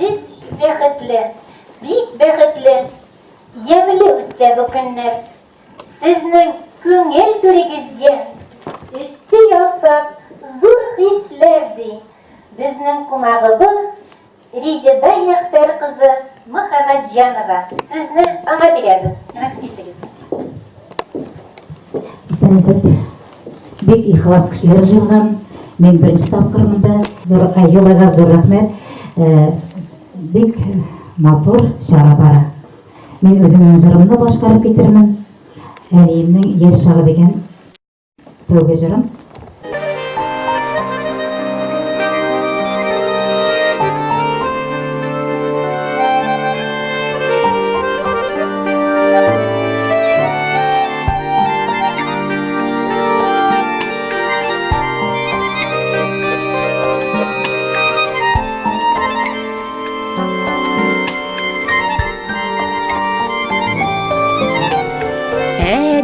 Без бәхетле, бик бәхетле, ямьле үтсә бу көннәр. Сезнең күңел түрегезгә өсти алсак зур хисләр, ди безнең кунагыбыз Резеда Ягъфәр кызы Мөхәммәтҗанова. Сүзне аңа бирәбез. Рәхим итегез. Исәнмесез. Бик ихлас кешеләр җыелган. Мин беренче тапкыр монда. Зур Айгөлгә зур рәхмәт. Э, бик матур чара бара. Мин үземнең җырымны башкарып китермен. Әниемнең яшь чагы дигән тәүге җырым.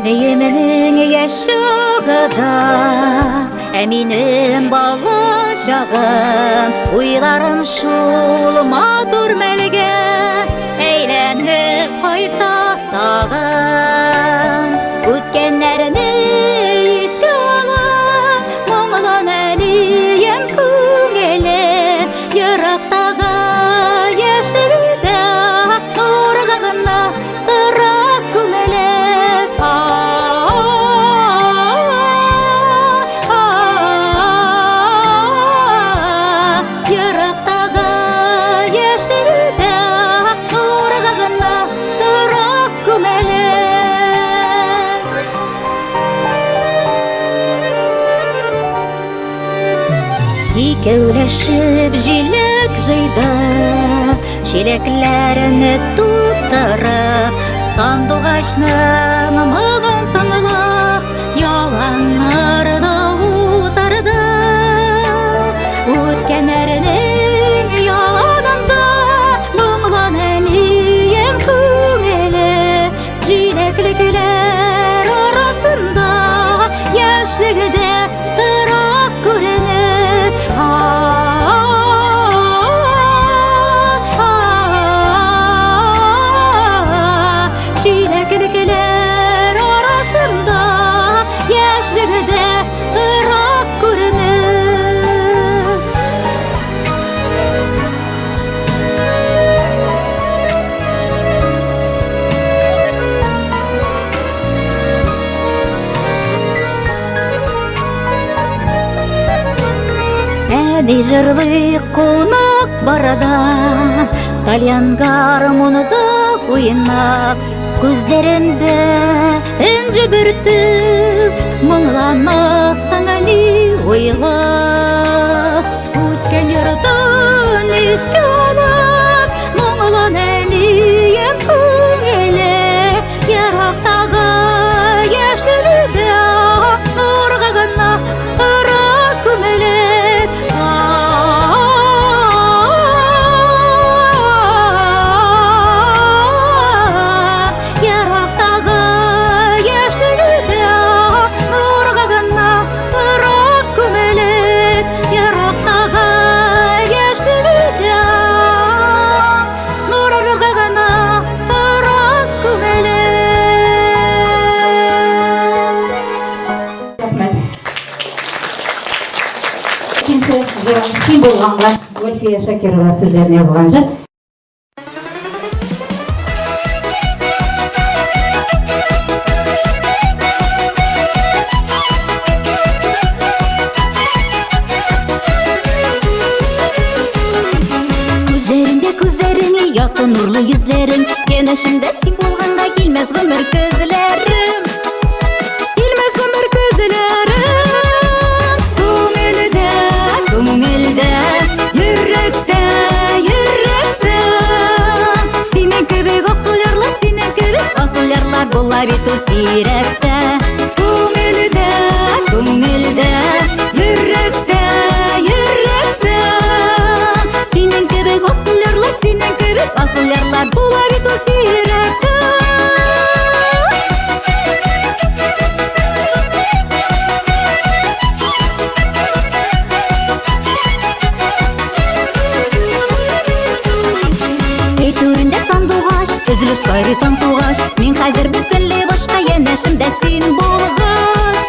Әниемнең яшь чагы да, ә минем бала чагым, уйларым шул матур мәлгә әйләнеп кайта тагын. Үткәннәрне искә алып, моңлана әнием күңеле, Ерактагы яшьлегедә нурга гына тора күңелем. Ерактагы яшьлегедә нурга гына тора күңелем. Икәүләшеп җиләк җыйдык, чиләкләрне тутырып, сандугачның моңын тыңлап, яланнарда утырдык. Үткәннәрнең яланында моңлан әнием күңеле, җиләклекләр арасында яшьлегедә Тырак күренеп, Чиләклекләр арасында яшьлегедә тырак күренеп. Әни җырлый кунак барада, Тальян гармунда уйнап, Күзләрендә энҗе бөртек, Моңланасың ни уйлап. Үскән йортын искә алып, Моңлан әнием күңеле, Ерактагы яшьлегедә нурга гына тора күңелем. Ерактагы яшьлегедә нурга гына тора күңелем. Ерактагы яшьлегедә Нурга гына тора күңелем. Рәхмәт. Икенче җырым Син булганга Гөлфия Шакирова сүзләрен язган җыр. Күзләреңдә күзләрең, якты нурлы йөзләрең, Янәшемдә син булганга килмәс гомер көзләрем. Килмәс гомер көзләрем. Күңелдә, күңелдә, йөрәктә, йөрәктә. Синең кебек асыл ярлар, синең кебек асыл ярлар була бит ул сирәктә. Күңелдә, күңелдә, йөрәктә, йөрәктә. Синең кебек асыл ярлар, синең кебек асыл ярлар була бит ул сирәктә. Өзелеп сайрый таң тугач. Мин хәзер бөтенләй башка, янәшемдә син булгач.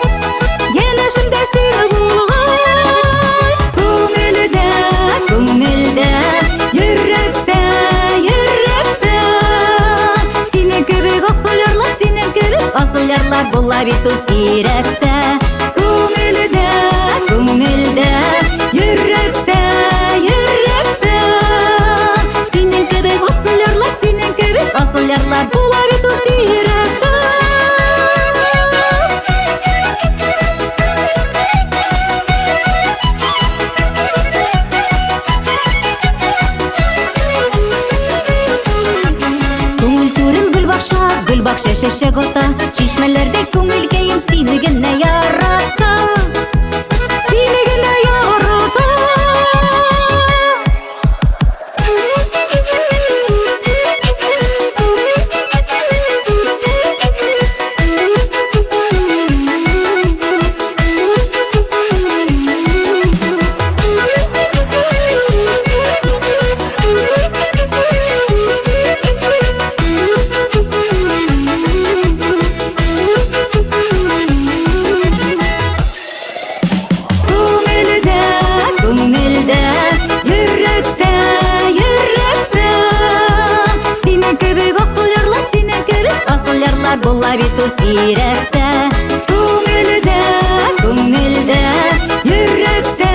Янәшемдә син булгач. Күңелдә, күңелдә, йөрәктә, йөрәктә. Синең кебек асыл ярлар, синең кебек асыл ярлар була бит ул сирәктә. Күңелдә, күңелдә, йөрәктә, йөрәктә. Синең кебек асыл ярлар, синең кебек асыл ярлар була бит ул сирәктә. Күңел түрем гөлбакча, гөлбакча чәчәк ата. Чишмәләрдәй күңелкәем сине генә ярата. Сине генә ярата. Күңелдә, күңелдә, йөрәктә, йөрәктә. Синең кебек асыл ярлар, синең кебек асыл ярлар була бит ул сирәктә. Күңелдә, күңелдә, йөрәктә,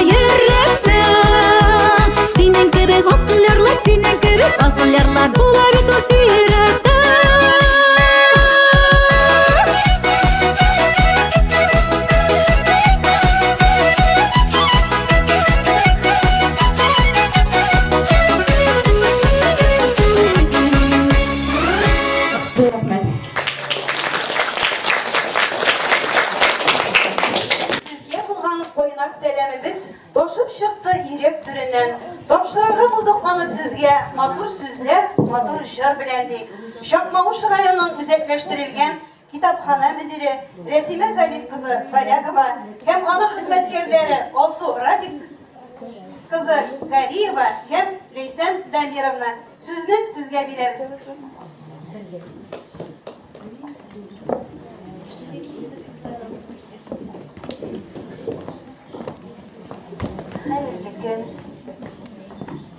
йөрәктә. Синең кебек асыл ярлар, синең кебек асыл ярлар була бит ул сирәктә. Рәхмәт. Сезгә булган кайнар сәламебез ташып чыкты йөрәк түреннән. Тапшырырга булдык аны сезгә матур сүзләр, матур җыр белән, ди Чакмагыш районының үзәкләштерелгән китапханә мөдире Рәсимә Залиф кызы Валягова һәм аның хезмәткәрләре Алсу Радик кызы Галиева һәм Ләйсән Дамировна. Сүзне сезгә бирәбез. Хәерле көн,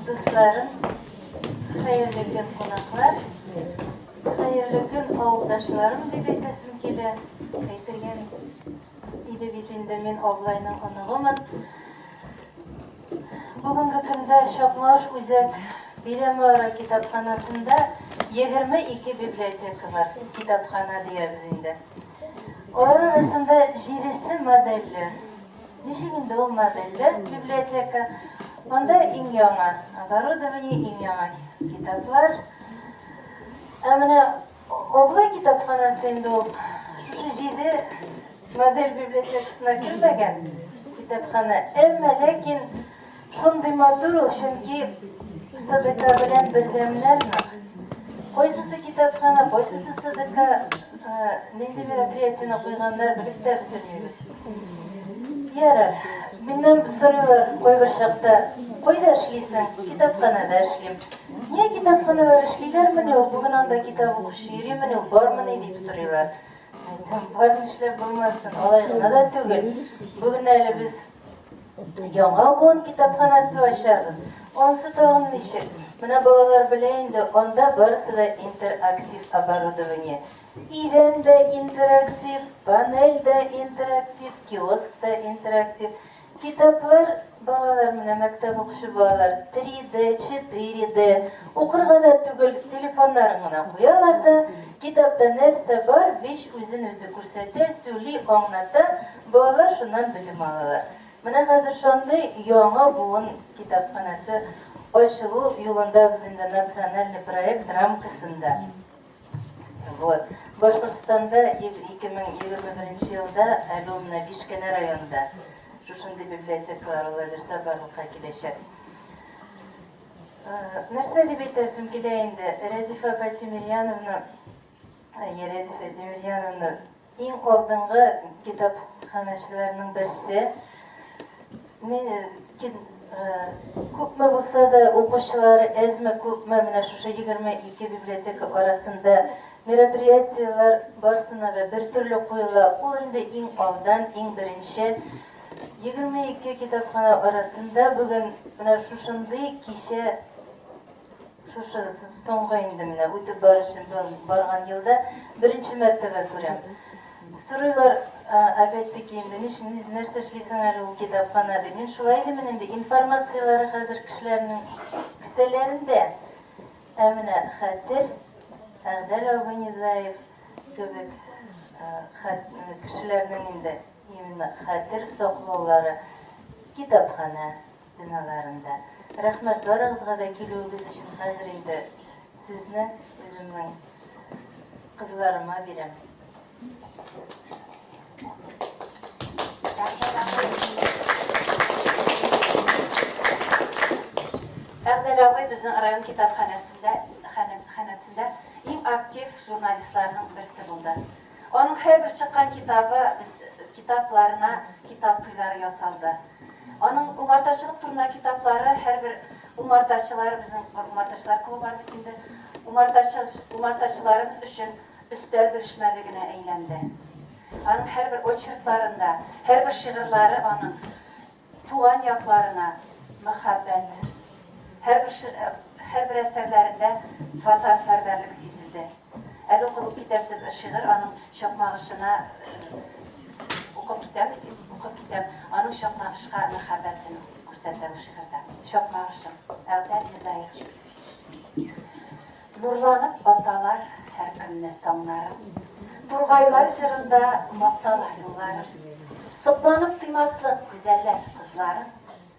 дусларым, хәерле көн, кунаклар, хәерле көн, авылдашларым дип әйтәсем килә. Әйтелгән иде бит инде, мин Аблайның оныгымын. Бүгенге көндә Чакмагыш үзәк биләмәара китапханәсендә 22 библиотека бар, китапханә диябез инде. Алар арасында җидесе модельле. Ничек инде ул модельле библиотека? Анда иң яңа оборудование, иң яңа китаплар. Ә менә Аблай китапханәсе инде ул шушы җиде модель библиотекасына кермәгән китапханә. Әмма ләкин шундый матур ул, чөнки СДК белән бердәмнәр нык. Кайсысы китапханә, кайсысы СДК, нинди мероприятиене куйганнар белеп тә бетермибез. Ярар, миннән сорыйлар кайбер чакта, кайда эшлисең? Китапханәдә эшлим. Нигә китапханәләр эшлиләрмени ул, бүген анда китап укучы йөримени ул, бармыни дип сорыйлар. Әйтәм, бар, нишләп булмасын, алай гына да түгел. Бүген әле без яңа буын китапханәсе ачабыз. Ансы тагын ничек? Менә балалар белә инде, анда барысы да интерактив оборудование. Идән дә интерактив, панель дә интерактив, киоск та интерактив. Китаплар балалар менә мәктәп укучы балалар три Д, четыре Д укырга да түгел, телефоннарын гына куялар да, китапта нәрсә бар, вич үзен үзе күрсәтә, сүли, аңлата, балалар шуннан белем алалар. Менә хәзер шундый яңа буын китапханәсе ачылу юлында без инде национальный проект рамкасында. Вот. Башкортстанда 2021 елда әле ул менә биш кенә районда шушындый библиотекалар ала бирсә барлыкка киләчәк. Нәрсә дип әйтәсем килә инде, Рәзифә апа Тимерьяновна, Рәзифә Тимерьяновна иң алдынгы китапханәчеләрнең берсе. Мин күпме булса булса да, укучылары әзме-күпме, менә шушы 22 библиотека арасында мероприятиеләр барсына да бер төрле куела. Ул инде иң алдан, иң беренче 22 китапханә арасында бүген менә шушындый кичә шушы соңгы инде менә үтеп барышы барган елда беренче мәртәбә күрәм. Сорыйлар, опять-таки инде, нәрсә эшлисең әле ул китапханә дип. Мин шулай димен инде, информацияләре хәзер кешеләрнең кесәләрендә. Ә менә хәтер, Әгъдәл абый Низаев кебек кешеләрнең инде именно хәтер саклаулары китапханә стеналарында. Рәхмәт барыгызга да килүегез өчен. Хәзер инде сүзне үземнең кызларыма бирәм. Әгъдәл абый безнең район китапханәсендә ханәсендә иң актив журналистларның берсе булды. Аның һәрбер чыккан китабы без китапларына китап туйлары ясалды. Аның умартачылык турында китаплары һәрбер умартачылар, безнең умартачылар клубы бар бит инде, умартачы, умартачыларыбыз өчен өстәл белешмәлегенә әйләнде. Аның һәрбер очеркларында, һәрбер шигырьләре аның туган якларына мәхәббәт, һәрбер, һәрбер әсәрләрендә ватанпәрвәрлек сизелде. Әле укылып китәсе бер шигырь аның Чакмагышына укып китәм, укып китәм. Аның Чакмагышка мәхәббәтен күрсәтә бу шигырьдә. Чакмагышым, Әгъдәл Низаев. Нурланып аталар һәр көнне таңнарым. Тургайлар җырында мактала юлларым. Сокланып туймаслык гүзәлләр кызларым,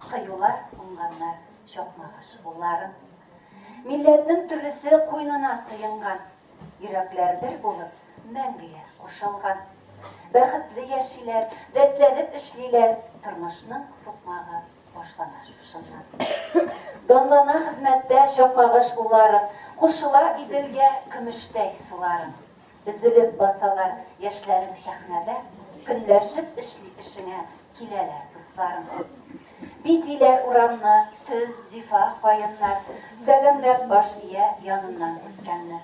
кыюлар, уңганнар, Чакмагыш улларым. Милләтнең төрлесе куенына сыенган, Йөрәкләр бер булып, мәңгегә кушылган. Бәхетле яшиләр, дәртләнеп эшлиләр, Тормышның сукмагы башлана шушыннан. Данлана хезмәттә Чакмагыш улларың, Кушыла Иделгә көмештәй суларың. Өзелеп басалар яшьләрең сәхнәдә, Көнләшеп эшли эшеңә киләләр дусларың. Бизиләр урамны төз, зифа каеннар, Сәламләп баш ия яныннан үткәнне.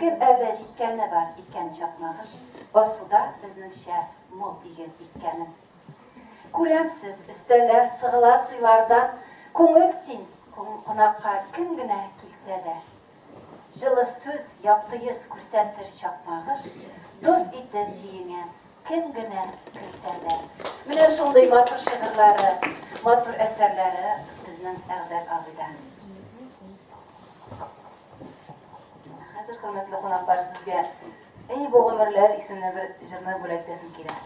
Кем әллә җиткәне бар икән Чакмагыш, Басуда безнеңчә мул иген иккәнен. Күрәмсез, өстәлләр сыгыла сыйлардан, Күңел син, кунакка кем генә килсә дә. Җылы сүз, якты йөз күрсәтер Чакмагыш, Дус итеп өеңә кем генә керсә дә. Менә шундый матур шигырьләре, матур әсәрләре безнең Әгъдәл абыйда. Хәзер, хөрмәтле кунаклар, сезгә Әй бу гомерләр исемле бер җырны бүләк итәсем килә.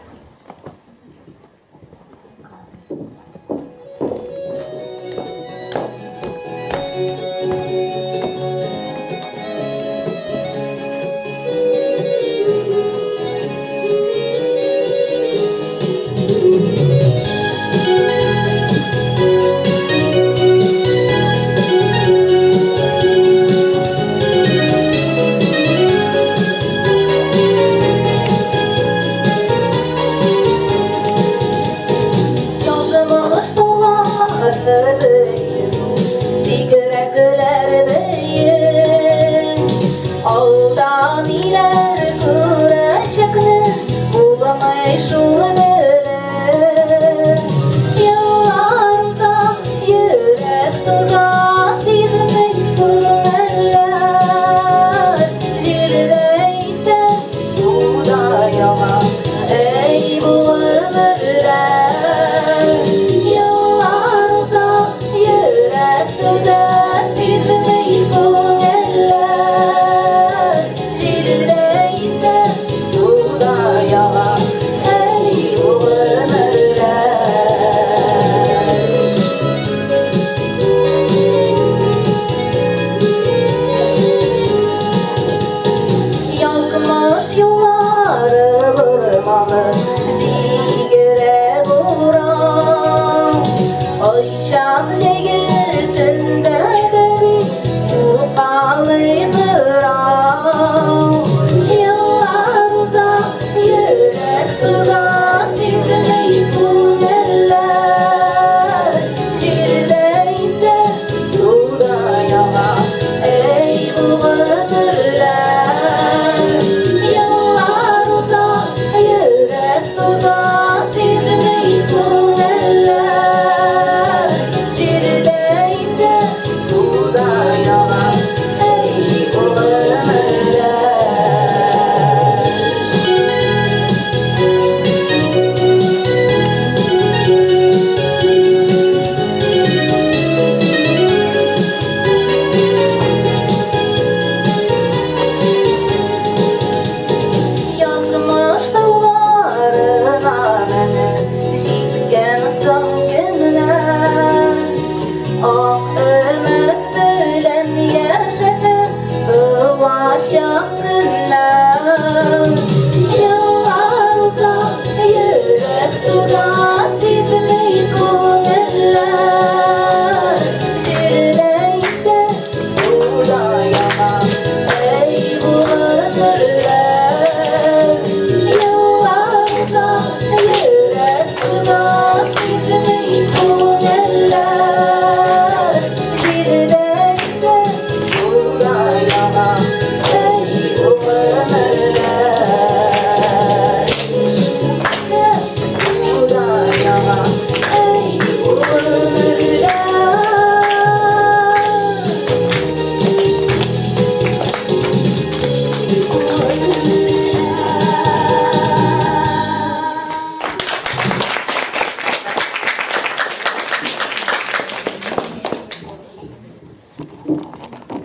Ак өмет белән яшәтеп туачак көннәр. Еллар уза, йөрәк туза, сизми күңелләр. Җирдә исә суда яна, әй бу гомерләр. Еллар уза, йөрәк туза, сизми күңелләр. Җирдә исә суда яна, әй бу гомерләр. Суда яна, әй бу гомерләр.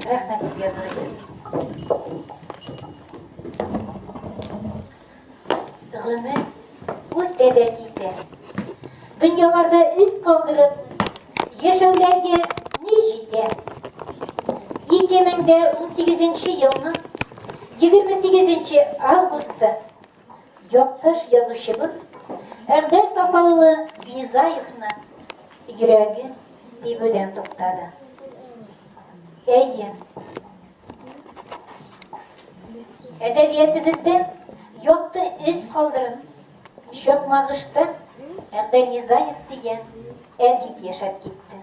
Рәхмәт сезгә зур итеп. Гомер үтә дә китә. Дөньяларда эз калдырып, яшәүләргә ни җитә? 2018 елның 28 августы якташ язучыбыз Әгъдәл Сафа улы Низаевны йөрәге тибүдән туктады. Әйе. Әдәбиятебездә якты эз калдырып, Чакмагышта Әгъдәл Низаев дигән әдип яшәп китте.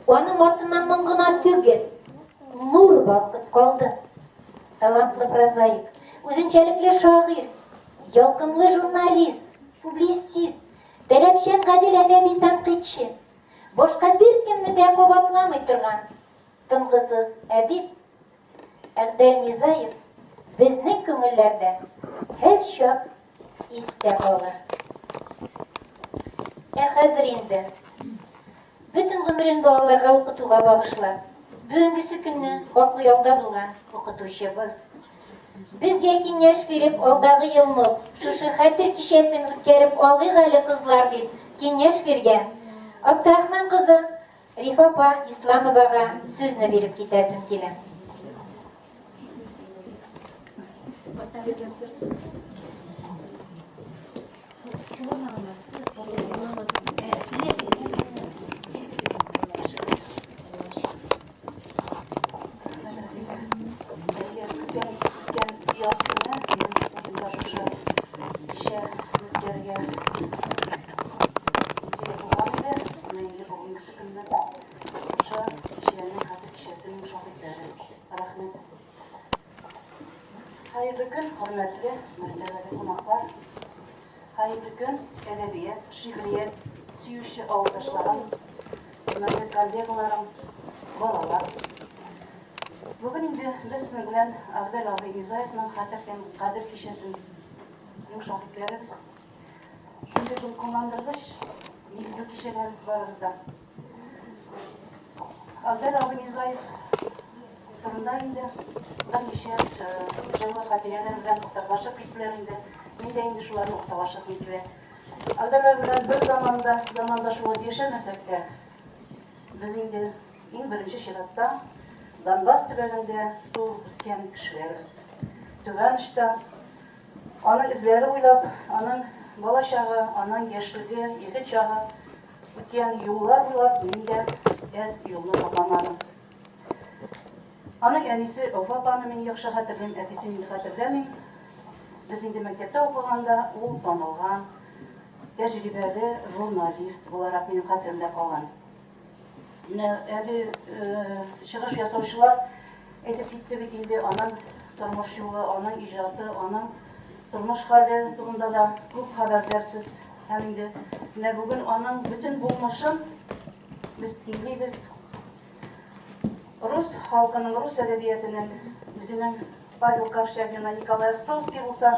Аның артыннан моң гына түгел, нур балкып калды. Талантлы прозаик, үзенчәлекле шагыйрь, ялкынлы журналист, публицист, таләпчән гадел әдәби тәнкыйтьче, башка беркемне дә кабатламый торган тынгысыз әдип Әгъдәл Низаев безнең күңелләрдә һәрчак истә калыр. Ә хәзер инде бөтен гомерен балаларга укытуга багышлап, бүгенгесе көнне хаклы ялда булган укытучыбыз безгә киңәш биреп, алдагы елны ук шушы хәтер кичәсен үткәреп алыйк әле, кызлар, дип киңәш биргән Абдрахман кызы Рифа апа Исламовага сүзне биреп китәсем килә. Хәерле көн, хөрмәтле, мәртәбәле кунаклар. Хәерле көн, әдәбият, шигърият сөюче авылдашларым, хөрмәтле коллегаларым, балалар. Бүген инде без сезнең белән Әгъдәл абый Низаевның хәтер һәм кадер кичәсенең шаһитләребез. Шундый дулкынландыргыч мизгел кичерәбез барыбыз да. Әгъдәл абый Низаев турында инде берничә җылы хатирәләр белән уртаклашып киттеләр инде. Мин дә инде шуларны уртаклашасым килә. Әгъдәл абый белән бер заманда, замандаш булып яшәмәсәк тә, без инде Иң беренче чиратта Донбасс төбәгендә туып үскән кешеләрбез. Түбән очта аның эзләре буйлап, аның балачагы, аның яшьлеге, егет чагы үткән юллар буйлап мин дә әз юлны тапламадым. Аның әнисе Офа апаны мин яхшы хәтерлим, әтисен инде хәтерләмим. Без инде мәктәптә укыганда ул танылган, тәҗрибәле журналист буларак минем хәтеремдә калган. Менә әле чыгыш ясаучылар әйтеп китте бит инде, аның тормыш юлы, аның иҗаты, аның тормыш хәле турында да күп хәбәрдәрсез. Һәм инде менә бүген аның бөтен булмышын без тиңлибез. Рус халкының, рус әдәбиятының үзенең Павел Корчагина, Николай Островский булса,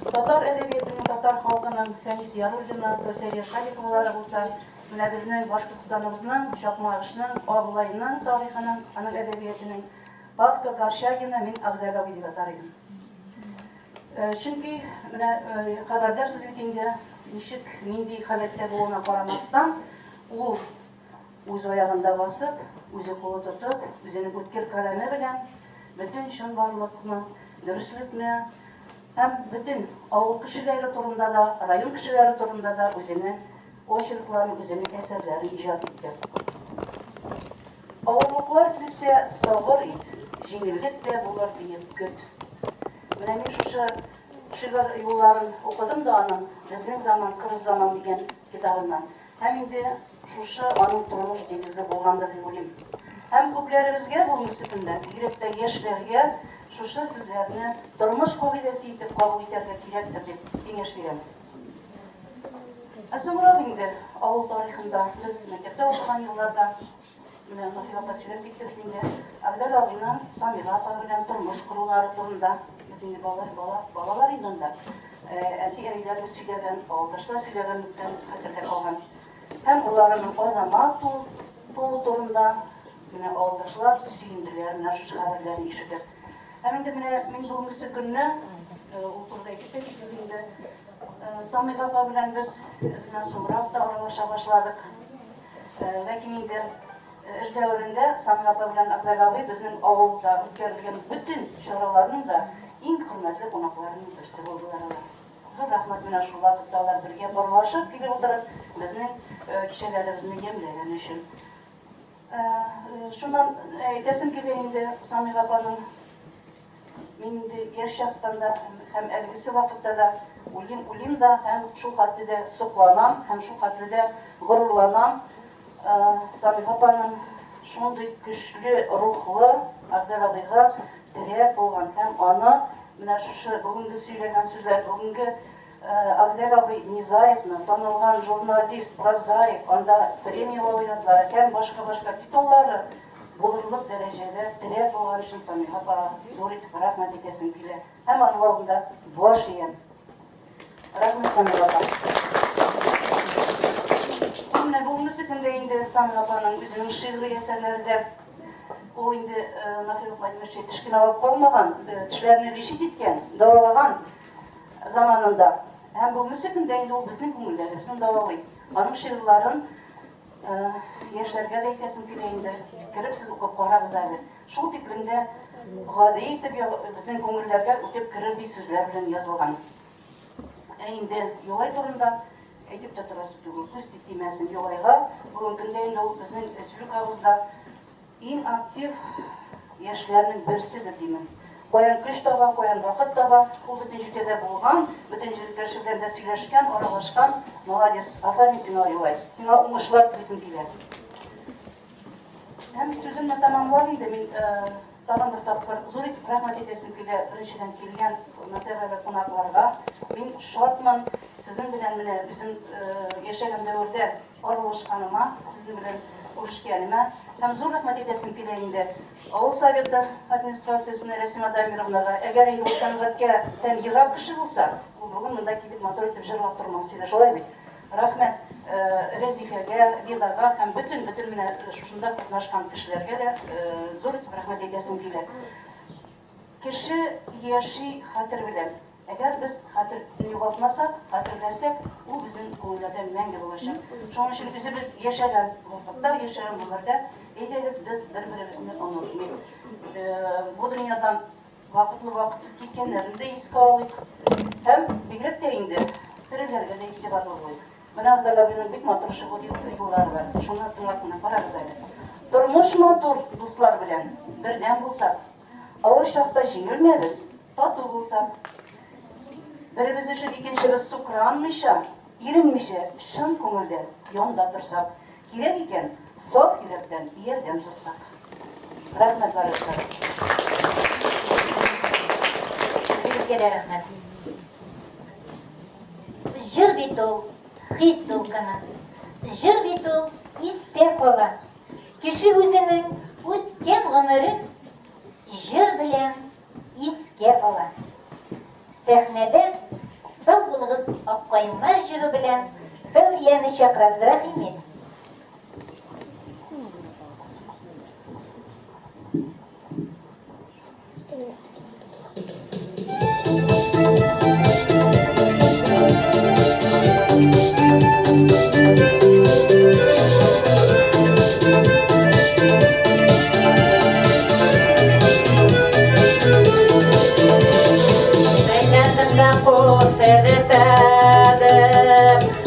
татар әдәбиятының, татар халкының Фәнис Яруллина, Кәүсәрия Шаликовалары булса, менә безнең Башкортстаныбызның, Чакмагышның, Аблайның тарихының, аның әдәбиятының Павка Корчагина мин Әгъдәл абый дип атар идем. Чөнки менә хәбәрдар сез бит инде, ничек, нинди халәттә булуына карамастан, ул. Үз аягында басып, үзе кулы тотып, үзенең үткер каләме белән бөтен чынбарлыкны, дөреслекне һәм бөтен авыл кешеләре турында да, район кешеләре турында да үзенең очеркларын, үзенең әсәрләрен иҗат итте. Авырлыклар килсә, сабыр ит, җиңеллек тә булыр диеп көт. Менә мин шушы шигырь юлларын укыдым да аның Безнең заман, кырыс заман дигән китабыннан. Һәм инде шушы аның тормыш девизы булгандыр дип уйлыйм. Һәм күпләребезгә бүгенге көндә, бигрәк тә яшьләргә шушы сүзләрне тормыш кагыйдәсе итеп кабул итәргә кирәктер дип киңәш бирәм. Ә соңрак инде авыл тарихында без мәктәптә укыган елларда менә Нафил апа сөйләп китте бит инде. Абдал абыйның Самира апа белән тормыш корулары турында без инде бала, бала, балалар инде анда. Әти-әниләребез сөйләгән, авылдашлар сөйләгәнлектән хәтердә калган. Һәм улларының Азамат туу турында менә авылдашлар сөенделәр менә шушы хәбәрләрне ишетеп. Һәм инде менә мин бүгенге көнне ул турыда әйтеп тә киттек инде. Самига апа белән без әзгенә соңрак та аралаша башладык. Ләкин инде эш дәверендә Самига апа белән Абдал абый безнең авылда үткәрелгән бөтен чараларның да иң хөрмәтле кунакларының берсе булдылар алар. Зур рәхмәт менә шул вакытта алар бергә парлашып килеп утырып, безнең кичәләребезне ямьләгән өчен. Шуннан әйтәсем килә инде Самига апаның Мин инде яшь чактан да һәм әлегесе вакытта да уйлыйм, уйлыйм да һәм шул хәтле дә сокланам һәм шул хәтле дә горурланам. Самига апаның шундый көчле рухлы Абдал абыйга терәк булган һәм аны менә шушы бүгенге сөйләгән сүзләр, бүгенге Абдал абый Низаевны, танылган журналист, прозаик, анда премия лауреатлары һәм башка-башка титуллары булырлык дәрәҗәдә терәк булган өчен Самига апага зур итеп рәхмәт әйтәсем килә һәм аның алдында баш иям. Рәхмәт, Самига апа. Менә бүгенгесе көндә инде Самига апаның үзенең шигъри әсәрләре дә ул инде Нафил Владимирович теш кенә алып калмаган, тешләрне лечить иткән, дәвалаган заманында. Һәм бүгенгесе көндә инде ул безнең күңелләребезне дәвалый. Аның шигырьләрен Яшьләргә дә әйтәсем килә инде, кереп сез укып карагыз әле. Шул тиклем дә гади итеп безнең күңелләргә үтеп керердәй сүзләр белән язылган. Ә инде Юлай турында әйтеп тә торасы түгел, күз тик тимәсен Юлайга. Бүгенге көндә инде ул безнең республикабызда Иң актив яшьләрнең берседер димен. Каян көч таба, каян вакыт таба, ул бөтен җирдә дә булган, бөтен кеше белән дә сөйләшкән, аралашкан. Молодец, афәрин сиңа, Юлай. Сиңа уңышлар телисем килә. Һәм сүземне тәмамлап инде мин тагын бер тапкыр зур итеп рәхмәт әйтәсем килә беренчедән килгән мәртәбәле кунакларга. Мин шатмын, сезнең белән менә үзем яшәгән дәвердә аралашканыма, сезнең белән күрешкәнемә һәм зур рәхмәт әйтәсем килә инде авыл советы администрациясенә, Рәсимә Дамировнага. Әгәр инде ул сәнгатькә тән ерак кеше булса, ул бүген монда килеп матур итеп җырлап тормас иде, шулай бит? Рәхмәт Рәзифәгә, Лидага һәм бөтен-бөтен менә шушында катнашкан кешеләргә дә зур итеп рәхмәт әйтәсем килә. Кеше яши хәтер белән. Әгәр без хәтерне югалтмасак, хәтерләсәк, ул безнең күңелләрдә мәңге булачак. Шуның өчен үзебез яшәгән вакытта, яшәгән гомердә, әйдәгез, без бер-беребезне онытмыйк. Бу дөньядан вакытлы-вакытсыз киткәннәрне дә искә алыйк. Һәм бигрәк тә инде тереләргә дә игътибарлы булыйк. Менә анда Габриның бик матур шигъри юллары бар. Шуны тыңлап кына карагыз әле. Тормыш матур дуслар белән, бердәм булсак. Авыр чакта җиңелмәбез, тату булсак. Беребез өчен икенчебез сукранмыйча, иренмичә, чын күңелдән янда торсак. Кирәк икән, саф йөрәктән ярдәм сузсак. Рәхмәт барыгызга. Үзегезгә дә рәхмәт. Җыр бит ул, хис дулкыны. Җыр бит ул, истә кала. Кеше үзенең үткән гомерен җыр белән искә ала. Сәхнәдә Сау булыгыз, ак каеннар җыры белән Фәүрияне чакырабыз, рәхим ит.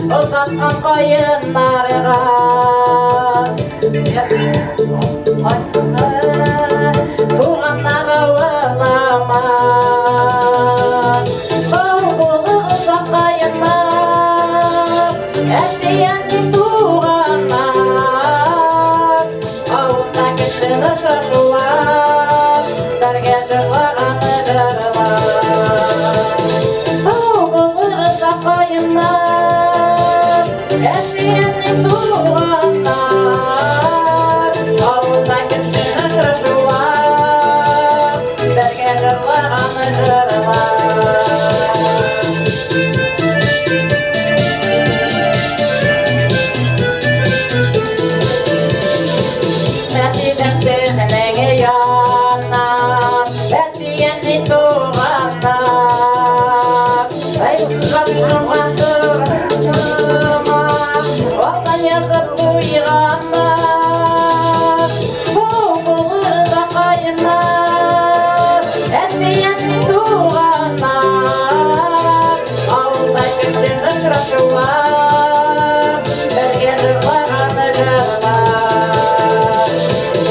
Озаткан каеннарга. Туганнар авылыма. Сау булыгыз, каеннар, әти-әни, туганнар. Авылда кеше очрашулар, бергә җырлаган җырлар. Сау булыгыз, каеннар, әти-әни, туганнар. Авылда кеше очрашулар, бергә җырлаган җырлар. Нәсибем сезнең яннан, әти-әни, туганнар. Ай, Ватан язып куйганнар. Сау булыгыз, каеннар, әти-әни, туганнар. Авылда көтсен очрашулар, бергә җырлаган җырлар.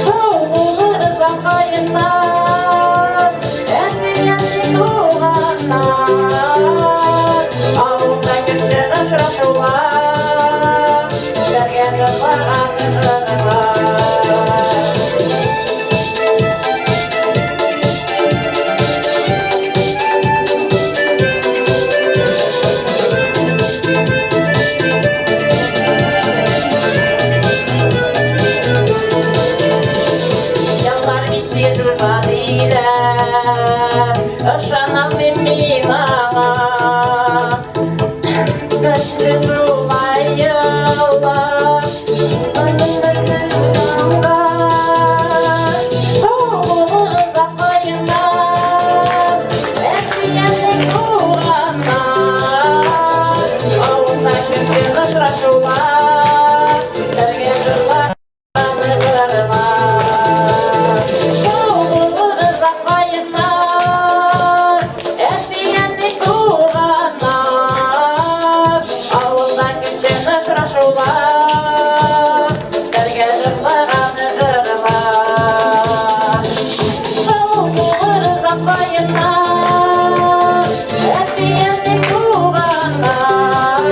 Сау булыгыз, каеннар, әти-әни, туганнар. Авылда көтсен очрашулар, бергә җырлаган җырлар. Еллар битте уза диләр, ышаналмыйм мин аңа. Көчле шулай еллар, Сау булыгыз, каеннар, әти-әни, туганнар. Авылда көтсен очрашулар, бергә җырлаган җырлар. Сау булыгыз, каеннар, әти-әни, туганнар. Авылда көтсен очрашулар, бергә җырлаган җырлар. Сау булыгыз, каеннар, әти-әни, туганнар.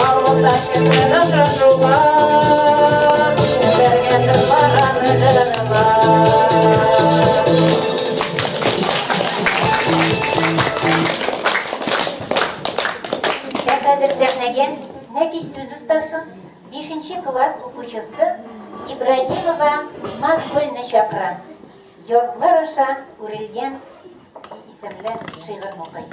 Авылда көтсен очрашулар, бергә җырлаган җырлар. Ә хәзер сәхнәгә нәфис сүз остасы, 5 класс укучысы Ибраһимова Назгөлне чакырам. Язлар аша үрелгән исемле шигырен укый.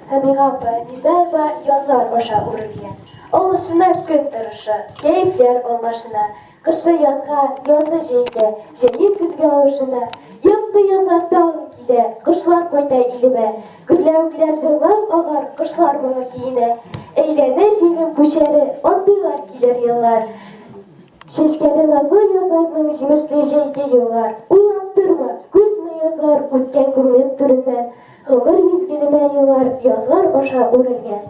Сәмига апа Низаева, язлар аша үрелгән. Алышына көн торышы, кәефләр алмашына, кышы язга, язы җәйгә, җәе көзгә авышына. Якты язлар тагын килә, кошлар кайта илемә. Гөрләвекләр җырлап агар, кошлар моңы киенә. Әйләнә җирем күчәре, андыйлар килер еллар. Чәчкәле назлы язларның җимешле җәйге еллар. Уйлап торма, күпме язлар үткән күңелем түреннән. Гомер мизгелемә еллар, язлар аша үрелгән.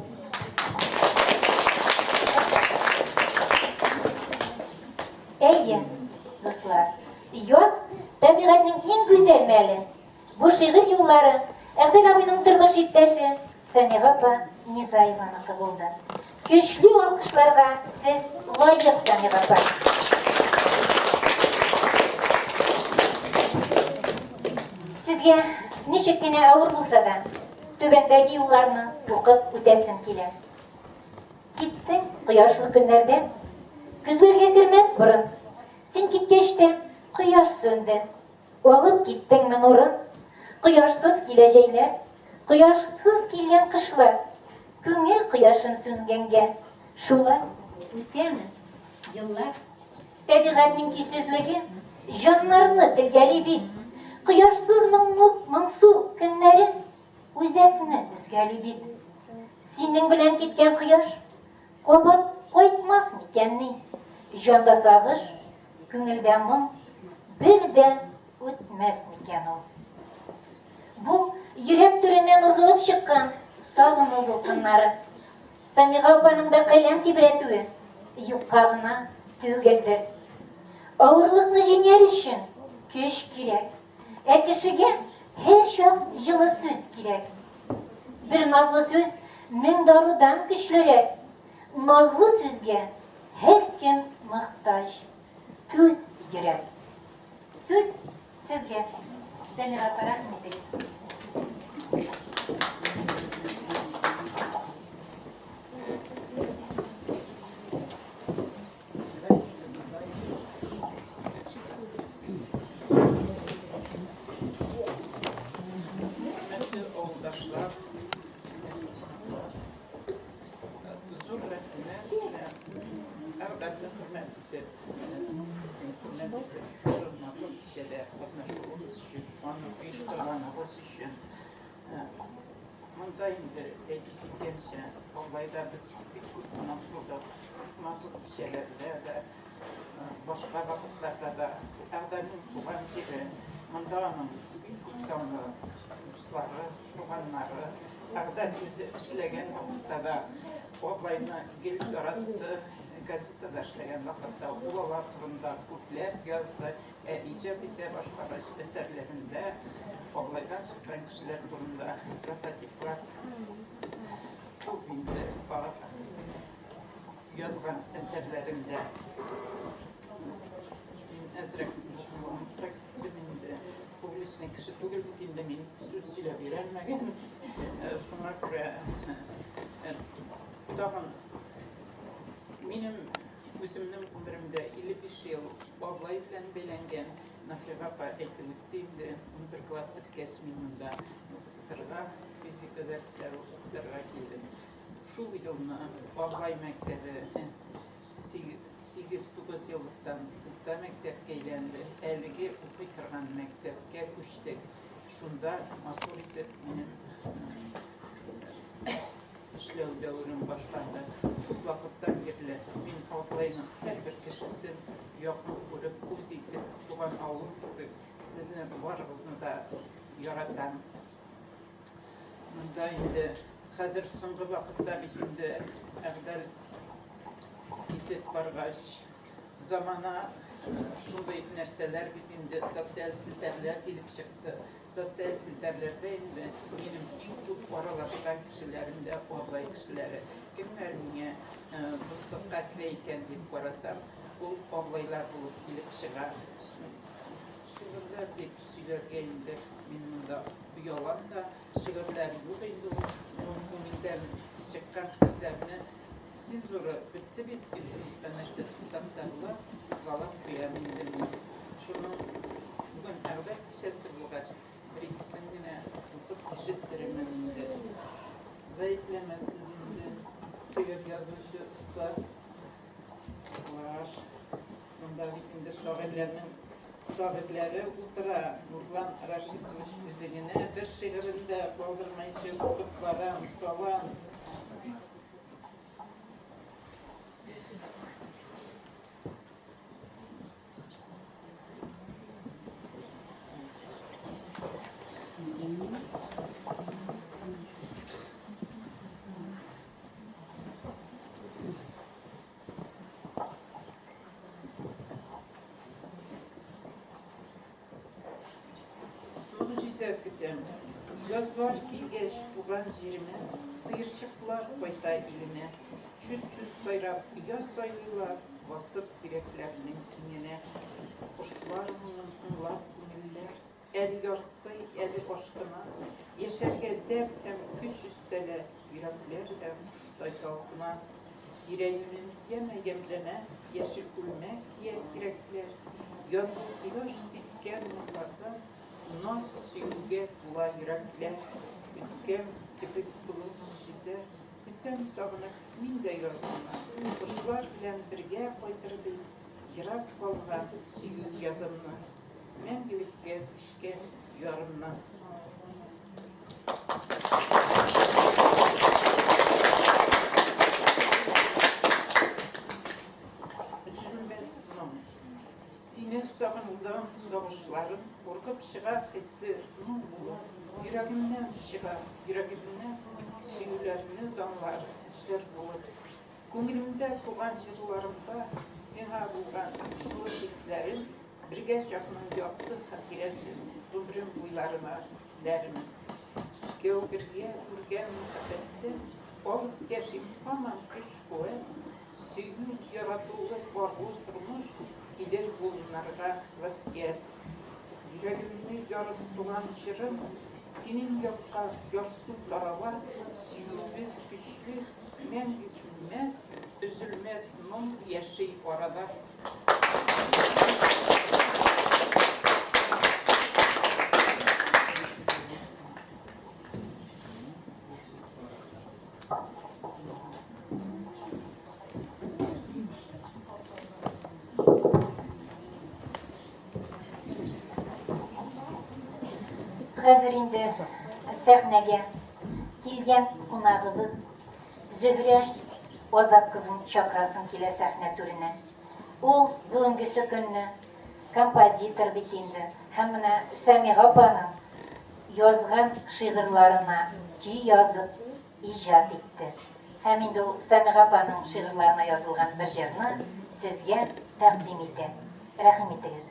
Әйе, дуслар, яз, табигатьнең иң гүзәл мәле. Бу шигырь юллары Әгъдәл абыйның тормыш иптәше Сәмига апа Низаеваныкы булды. Көчле алкышларга сез лаек, Сәмига апа. Сезгә ничек кенә авыр булса да, түбәндәге юлларны укып үтәсем килә. Киттең кояшлы көннәрдә, көзләргә кермәс борын. Син киткәч тә кояш сүнде. Алып киттеңме нурын? Кояшсыз килә җәйләр, Кояшсыз килгән кышлар. Күңел кояшым сүнгәнгә, Шулай үтәме еллар? Табигатьнең көйсезлеге Җаннарны телгәли бит. Кояшсыз моңлы, моңсу көннәре Үзәкне өзгәли бит. Синең белән киткән кояш Кабат кайтмас микәнни? Җанда сагыш, күңелдә моң, бер дә үтмәс микән ул? Бу, йөрәк түреннән ургылып чыккан сагыну дулкыннары. Самига апаның да каләм тибрәтүе юкка гына түгелдер. Авырлыкны җиңәр өчен көч кирәк. Ә кешегә һәрчак җылы сүз кирәк. Бер назлы сүз мең дарудан көчлерәк. Назлы сүзгә һәркем мохтаҗ. Түз, йөрәк. Сүз сезгә. Зәмира апа, рәхим итегез. Хөрмәтле авылдашлар, зур рәхмәт, Әгъдәлне хөрмәт итеп, безнең хөрмәт итеп, шушы матур кичәдә катнашуыгыз өчен, аны оештырганыгыз өчен. Монда инде әйтеп киткәнчә, Аллайда без бик күп кунак булдык, бик матур кичәләрдә дә, башка вакытларда да. Әгъдәлнең туган җире, монда аның бик күп санлы дуслары, туганнары. Әгъдәл үзе эшләгән вакытта да Аблайны гел яратты, газетада эшләгән вакытта ул алар турында күпләп язды. Ә иҗат итә башлагач, әсәрләрендә Аблайдан чыккан кешеләр турында прототиплар күп инде бар язган әсәрләрендә. Мин әзрәк онытып киттем инде. Публичный кеше түгел бит инде мин, сүз сөйләп өйрәнмәгән. Шуңа күрә тагын минем Үземнең гомеремдә 55 ел бабай белән бәйләнгән Нафига апа әйтеп үтте инде, 11 класс беткәч мин монда укытырга, физика дәресләре укытырга килдем. Шул елны Бабай мәктәбе 8-9 еллыктан урта мәктәпкә әйләнде. Әлеге укый торган мәктәпкә күчтек. Шунда матур итеп минем Эшләү дәверем башланды. Шул вакыттан бирле мин Атлайның һәрбер кешесен якын күреп, үз итеп, туган авылым кебек сезне барыгызны да яратам. Монда инде хәзер соңгы вакытта бит инде Әгъдәл китеп баргач, замана шундый нәрсәләр бит инде, социаль челтәрләр килеп чыкты. Социаль челтәрләрдә инде минем иң күп аралашкан кешеләрем дә Аблай кешеләре. Кемнәр миңа дуслыкка керә икән дип карасам, ул Аблайлар булып килеп чыга. Шигырьләр дип сөйләргә инде мин монда оялам да, шигырьләр юк инде ул. Күңелдән чыккан хисләрне Цензура бетте бит, интернетта нәрсә тотсам да була, сызгалап куям инде мин. Шуның бүген әгъда кичәсе булгач, бер-икесен генә укып ишеттерермен инде. Гаепләмәссез инде, шигырь язучы оста лар. Монда бит инде шагыйрьләрнең шагыйрьләре утыра. Нурлан Рашитович үзе генә бер шигырен дә калдырмыйча укып барам, талант. Могҗиза көтәм. Язлар килгәч туган җиремә, Сыерчыклар кайта иленә. Чүт-чүт сайрап оя сайлыйлар, Басып тирәкләрнең иңенә. Кошлар моңын тыңлап күңелләр Әле ярсый, әле ашкына. Яшәргә дәрт һәм көч өстәлә, Йөрәкләр дә коштай талпына. Тирә-юнем янә ямьләнә, Яшел күлмәк кия тирәкләр. Язгы кояш сипкән нурлардан Наз сөюгә тула йөрәкләр. Көткән кебек олы могҗиза, Көтәм сагынып мин дә язымны. Кошлар белән бергә кайтыр дип, Ерак калган сөю язымны. Мәңгелеккә күчкән ярымны. Өзелмәс моң. Сине сагындым, сагышларым Ургып чыга хисле моң булып, Йөрәгемнән чыга, йөрәгемнән Сөюләрне данлар җыр булып. Күңелемдә туган җырларымда Сиңа булган җылы хисләрем, Бергә чакның якты хатирәсен Гомерем буйларына эзләрмен. Икәү бергә үргән мәхәббәттән Алып яшим һаман көч-куәт, Сөю, яратулы парлы тормыш Килер буыннарга васыять. Йөрәгемне ярып туган җырым Синең якка ярсу тарала, Сөюебез көчле, мәңге сүнмәс, Өзелмәс моң яши арада. Хәзер инде сәхнәгә килгән кунагыбыз Зөһрә Азат кызын чакырасым килә сәхнә түренә. Ул бүгенгесе көнне композитор бит инде. Һәм менә Сәмига апаның язган шигырьларына көй язып иҗат итте. Һәм инде ул Сәмига апаның шигырьларына язылган бер җырны сезгә тәкъдим итә. Рәхим итегез.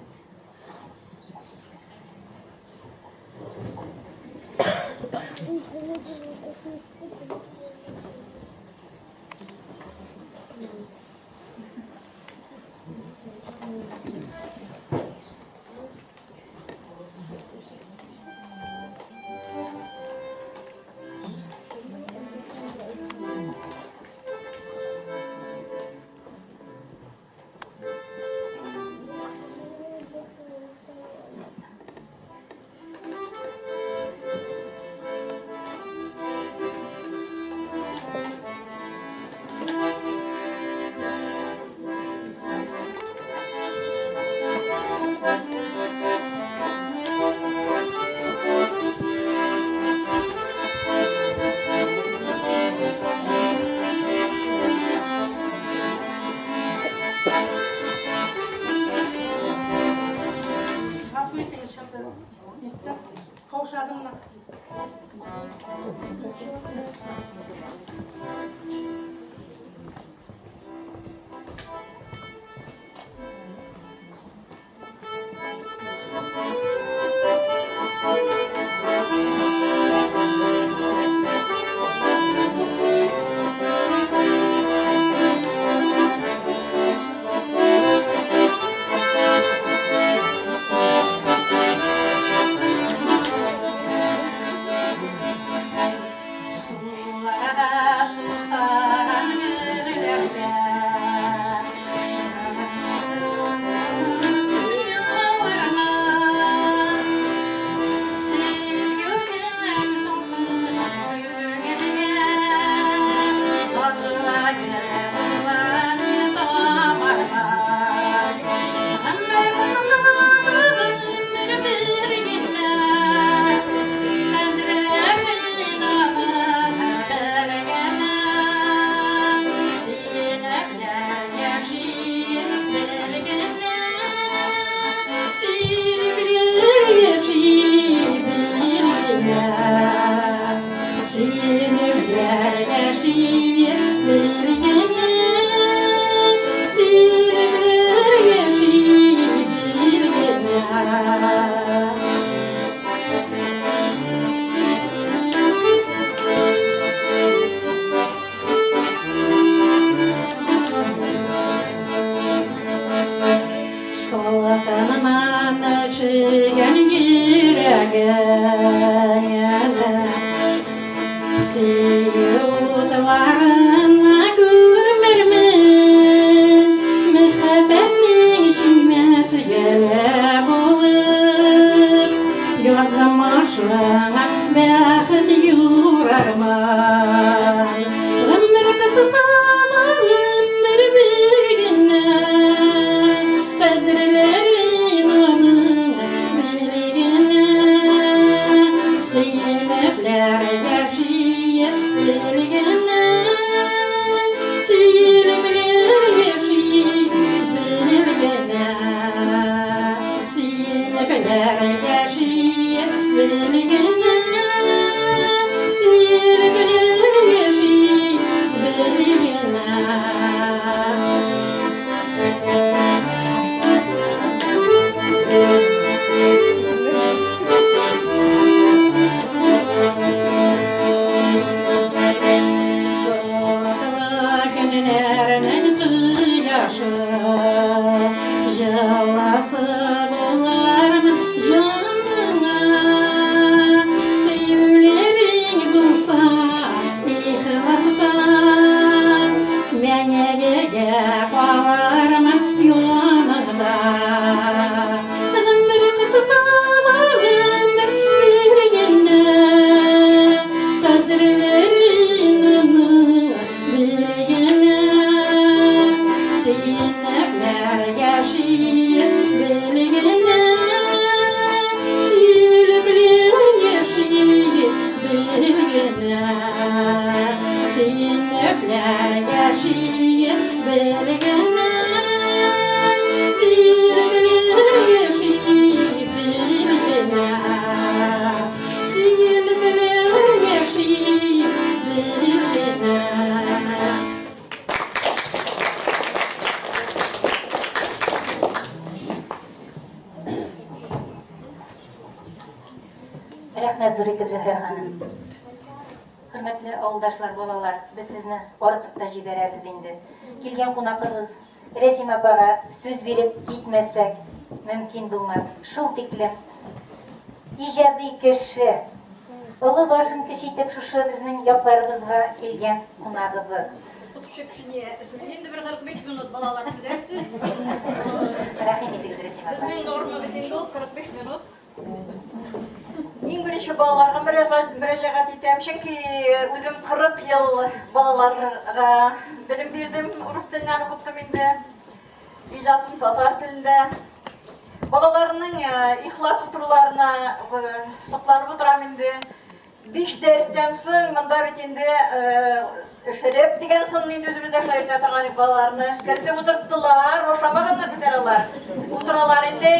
Гафу итегез, что-то нитте. Каушадым нык. Суларда сусаган гөлләрдә. Солтаннан өшегән йөрәгеңдә Сөю утларына күмермен, Мәхәббәтнең җимеш гөле булып, Язмышыңа бәхет юрармын. Гомер кыска, гомер бер генә, Кадерләрен аның бел генә. Сөенепләр яши бел генә, Сөенепләр яши бел генә. Рәхмәт зур итеп, Зөһрә ханым. Хөрмәтле авылдашлар, балалар, без сезне арытып та җибәрәбез инде. Килгән кунакыбыз Рәсим апага сүз биреп китмәсәк, мөмкин булмас. Шул тиклем иҗади кеше, олы башын кече итеп шушы безнең якларыбызга килгән кунагыбыз. Укытучы кеше сүзли инде бер 45 минут, балалар, түзәрсез. Рәхим итегез, Рәсим апа. Безнең норма бит инде ул 45 минут. Иң беренче балаларга мөрәҗәгать итәм, чөнки үзем 40 ел балаларга белем бирдем, урыс теленнән укыттым инде. Иҗатым татар телендә. Балаларның ихлас утыруларына сокланып утырам инде. Биш дәрестән соң монда бит инде шереп дигән соң инде үзебез дә шулай йөртә торган идек балаларны. Кертеп утырттылар, ашамаганнар бит әле алар. Утыралар инде.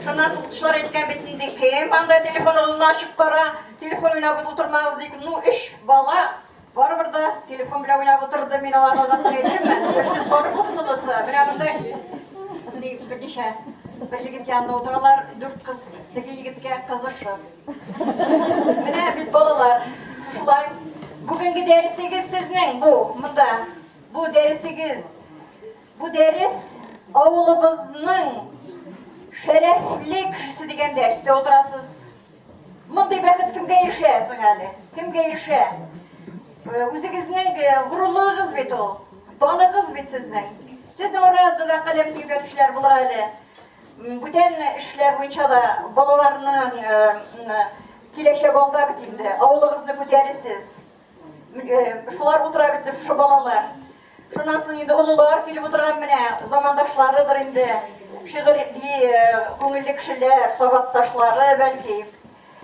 Шуннан соң укытучылар әйткән бит инде, кем анда телефоныгызны ачып кара, телефон уйнап утырмагыз дип. Ну, өч бала барыбер да телефон белән уйнап утырды. Мин аларны озаттым әйтермен. Берсе сары кофталысы, менә монда берничә бер егет янында утыралар, дүрт кыз теге егеткә кызышып. Менә бит балалар, шулай. Бүгенге дәресегез сезнең бу, монда. Бу дәресегез. Бу дәрес авылыбызның шәрәфле кешесе дигән дәрестә утырасыз. Мондый бәхет кемгә ирешә соң әле? Кемгә ирешә? Э, үзегезнең э, горурлыгыгыз бит ул. Даныгыз бит сезнең. Сезнең арада да каләм тирбәтүчеләр булыр әле. Бүтән эшләр буенча да балаларның киләчәк алда бит инде. Авылыгызны күтәрерсез. Шулар утыра бит шушы балалар. Шуннан соң инде олылар килеп утырган менә замандашларыдыр инде. Шигырьли күңелле кешеләр, сабакташлары бәлки.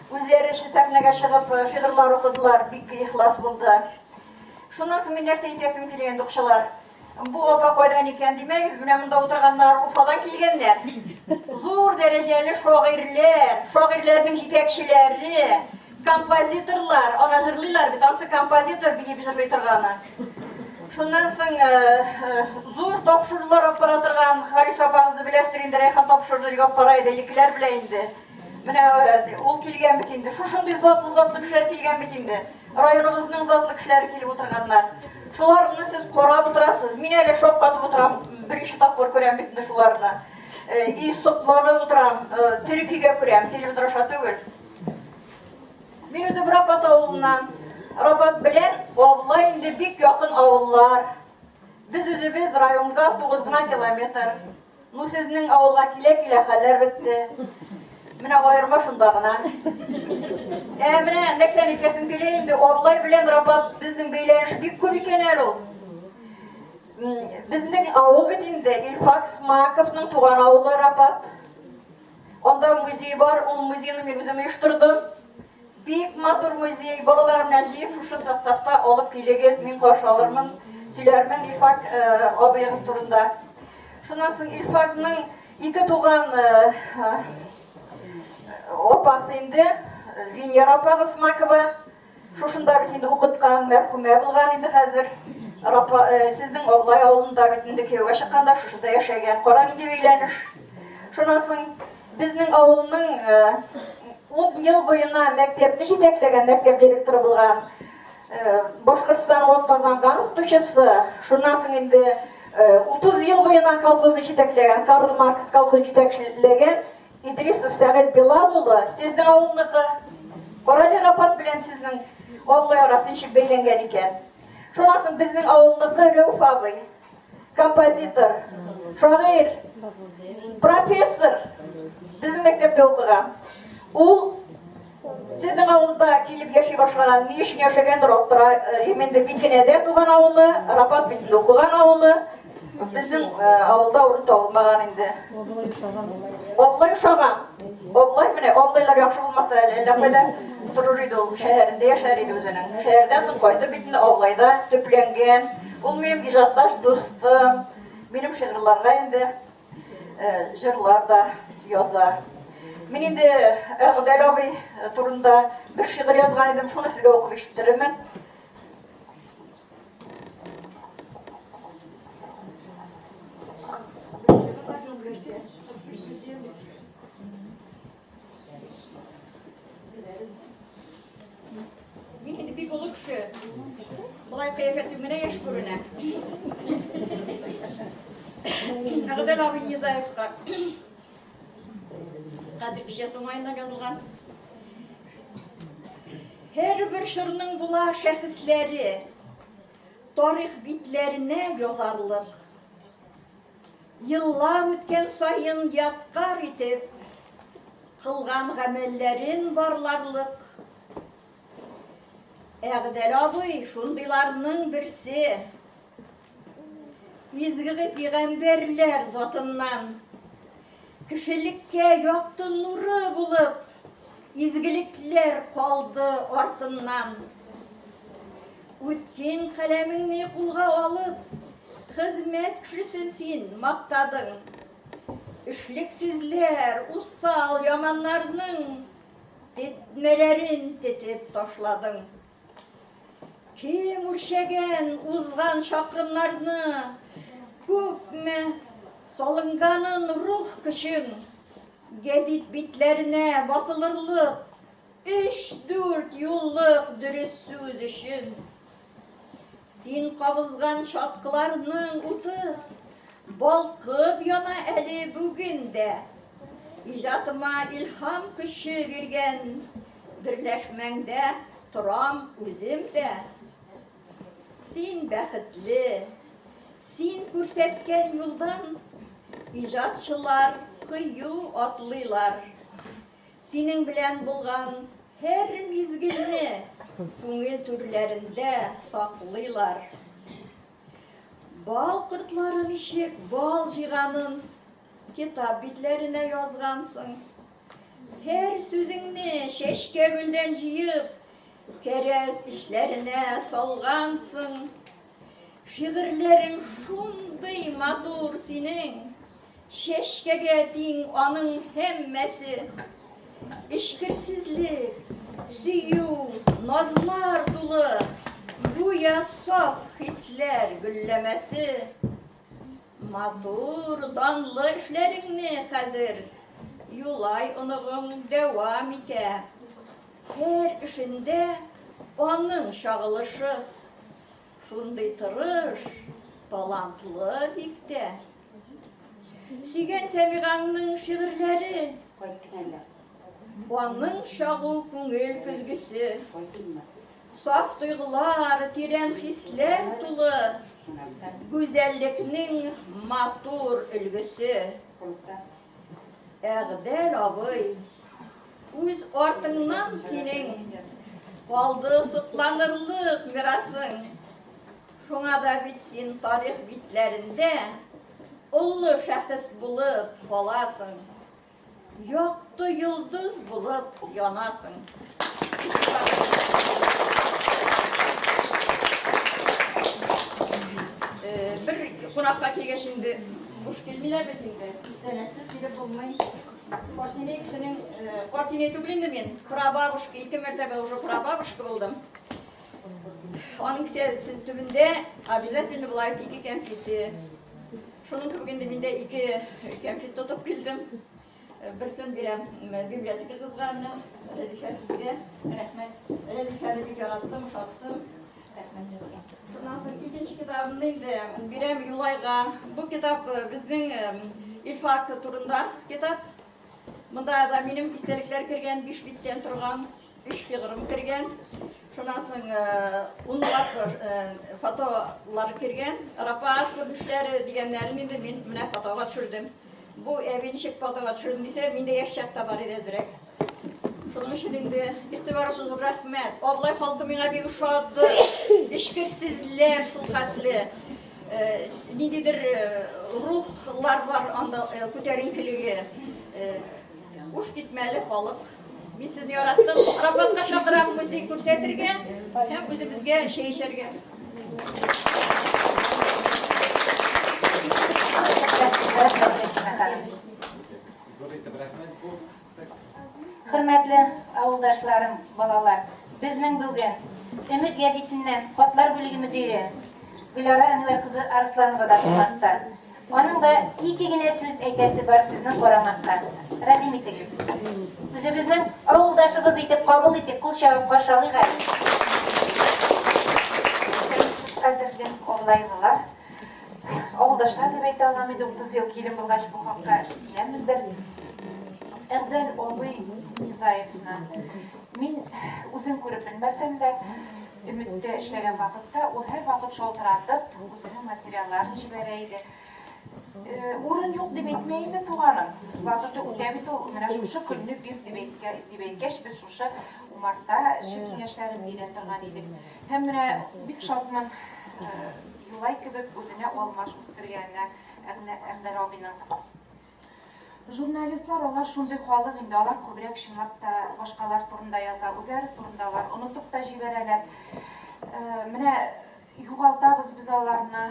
Үзләре сәхнәгә чыгып шигырьләр укыдылар, бик ихлас булды. Шуннан соң мин нәрсә әйтәсем килә инде, укчылар. Бу апа кайдан икән димәгез, менә монда утырганнар Уфадан килгәннәр. Зур дәрәҗәле шагыйрьләр, шагыйрьләрнең җитәкчеләре, композиторлар, ана җырлыйлар бит, ансы композитор биеп җырлый торганы. Шуннан соң э, э, зур тапшырулар алып бара торган Харис апагызны беләсездер инде, Рәйхан тапшырулар алып бара иде, элеккеләр белә инде. Менә э, ул килгән бит инде. Шушындый затлы-затлы кешеләр килгән бит инде. Районыбызның затлы кешеләре килеп утырганнар. Шуларны сез карап утырасыз. Мин әле шаккатып утырам. Беренче тапкыр күрәм бит инде шуларны. Э, и сокланып утырам. Э, тере көйгә күрәм, телевизор аша түгел. Мин үзем Рапат авылыннан. Рапат белән Абла инде бик якын авыллар. Без үзебез районга 9 гына километр. Ну, сезнең авылга килә-килә хәлләр бетте. Менә аерма шунда гына. Ә менә нәрсәне әйтәсем килә инде, Аблай белән Рапат безнең бәйләнеш бик күп икән әле ул. Безнең авыл бит инде Илфак Смаковның туган авылы Рапат. Анда музей бар, ул музейны мин үзем оештырдым. Бик матур музей, балалар белән җыеп шушы составта алып килегез, мин каршы алырмын, сөйләрмен Илфак э, абыегыз турында. Шуннан соң Илфакның ике туган э, э, апасы инде, Венера апагыз Смакова, шушында бит инде укыткан, мәрхүмә булган инде хәзер. Рапа, сезнең Аблай авылында бит инде кияүгә чыкканда шушында яшәгән. Кара нинди бәйләнеш. Шуннан соң Безнең авылның ун ел буена мәктәпне җитәкләгән, мәктәп директоры булган Башкортстанның атказанган укытучысы, шуннан соң инде 30 ел буена колхозны җитәкләгән, Карл Маркс колхоз җитәкләгән Идрисов Сәгыйть Билал улы сезнең авылныкы. Карале Рапат белән сезнең Аблай арасы ничек бәйләнгән икән. Шуннан соң безнең авылныкы Рәүф абый. композитор, шагыйрь, профессор, безнең мәктәптә укыган. Ул сезнең авылда килеп яши башлаган, ни өчен яшәгәндер, аптыра, инде Бикенәдә туган авылы, Рапат бит инде укыган авылы. Безнең авылда урын табылмаган инде. Аблай ошаган. Аблай менә, аблайлар яхшы булмаса әле, әллә кайда торыр иде ул, шәһәрендә яшәр иде үзенең. Шәһәрдән соң кайтып бит инде Аблайда төпләнгән. Ул минем иҗатташ дустым, минем шигырьләргә инде җырлар да яза. Мин инде Әгъдәл абый турында бер шигырь язган идем, шуны сезгә укып ишеттерермен. Кыяфәтем генә яшь күренә. Әгъдәл абый Низаевка кадер кичәсе уңаеннан язылган. Һәрбер чорның була шәхесләре, тарих битләренә язарлык. Еллар үткән саен ядкарь итеп, кылган гамәлләрен барларлык. Әгъдәл абый шундыйларның берсе. Изге пигамбәрләр затыннан кешелеккә якты нуры булып, изгелекләр калды артыннан. Үткен каләмеңне кулга алып, хезмәт кешесен син мактадың. Эшлексезләр, усал яманнарның Тетмәләрен тетеп ташладың. Кем үлчәгән узган чакрымнарны, Күпме салынганын рух көчең, Гәзит битләренә басылырлык Өч-дүрт юллык дөрес сүз өчен. Син кабызган чаткыларның уты Балкып яна әле бүген дә. Иҗатыма илһам көче биргән Берләшмәңдә торам үзем дә. Син бәхетле, син күрсәткән юлдан Иҗатчылар кыю атлыйлар. Синең белән булган һәр мизгелне күңел түрләрендә саклыйлар. Бал кортлары ничек бал җыйганын китап битләренә язгансың. Һәр сүзеңне чәчкә гөлдән җыеп, кәрәз эчләренә салгансың. Шигырьләрең шундый матур синең, Чәчкәгә тиң аның һәммәсе. Эчкерсезлек, сөю, назлар тулы, Гүя саф хисләр гөлләмәсе. Матур, данлы эшләреңне хәзер Юлай оныгың дәвам итә. Һәр эшендә аның чагылышы. Шундый тырыш, талантлы бик тә. Сөйгән Сәмигаңның шигырьләре. Аның чагу күңел көзгесе. Саф тойгылар, тирән хисләр тулы. Гүзәллекнең матур өлгесе. Әгъдәл абый, үз артыңнан синең калды сокланырлык мирасың. Шуңа да бит син тарих битләрендә олы шәхес булып каласың, якты йолдыз булып янасың. Бер кунакка килгәч инде буш килмиләр бит инде. Күчтәнәчсез килеп булмый. Картинәй кешенең, картинәй түгел инде мин, прабабушка, ике мәртәбә уже прабабушка булдым. Аның кесәсе төбендә обязательно була ике кәнфите. Шуның кебек инде мин дә ике кәнфит тотып килдем. Берсен бирәм библиотека кызга менә, Рәзифә сезгә. Рәхмәт. Рәзифәне бик яраттым, ошаттым. Рәхмәт сезгә. Шуннан соң икенче китабымны инде бирәм Юлайга. Бу китап безнең Илфак турында китап. Монда да минем истәлекләр кергән, 5 биттән торган, 3 шигырым кергән. Шуннан соң унлап фотолар кергән. Рапат күренешләре дигәннәрен инде мин менә фотога төшердем. Бу әби ничек фотога төшердем дисә, миндә яшь чакта бар иде әзрәк. Шуның өчен инде игътибар өчен зур рәхмәт. Аблай халкы миңа бик ошады. Эчкерсезләр шул хәтле. Ниндидер рухлар бар анда, күтәренкелеге. Уш китмәле халык. Мин сезне яраттым. Раббатка чакырам музей күрсәтергә һәм үзебезгә чәй эчәргә. Зур итеп рәхмәт. Бу Хөрмәтле авылдашларым, балалар, безнең бүген Өмет гәзитеннән хатлар бүлеге мөдире Гөлара Әнвәр кызы Арсланова да кунакта. Аның да ике генә сүз әйтәсе бар сезнең карамакка. Рәхим итегез. Үзебезнең авылдашыбыз итеп кабул итик, кул чабып каршы алыйк әле. Аблайлылар, авылдашлар дип әйтә алам инде, 30 ел килен булгач бу хакка киләмендер. Әгъдәл абый Низаевны мин үзем күреп белмәсәм дә, Өметтә эшләгән вакытта ул һәрвакыт шалтыратып, үзенең материалларын җибәрә иде. Урын юк дип әйтмә инде, туганым. Вакыты үтә бит ул. Менә шушы көнне бир дип дип әйткәч, без шушы умарта эше киңәшләрен бирә торган идек. Һәм менә бик шатмын, Юлай кебек үзенә алмаш үстергәненә Әгъдәр абыйның. Журналистлар алар шундый халык инде, алар күбрәк чынлап та башкалар турында яза, үзләре турында алар онытып та җибәрәләр. Менә югалтабыз без аларны,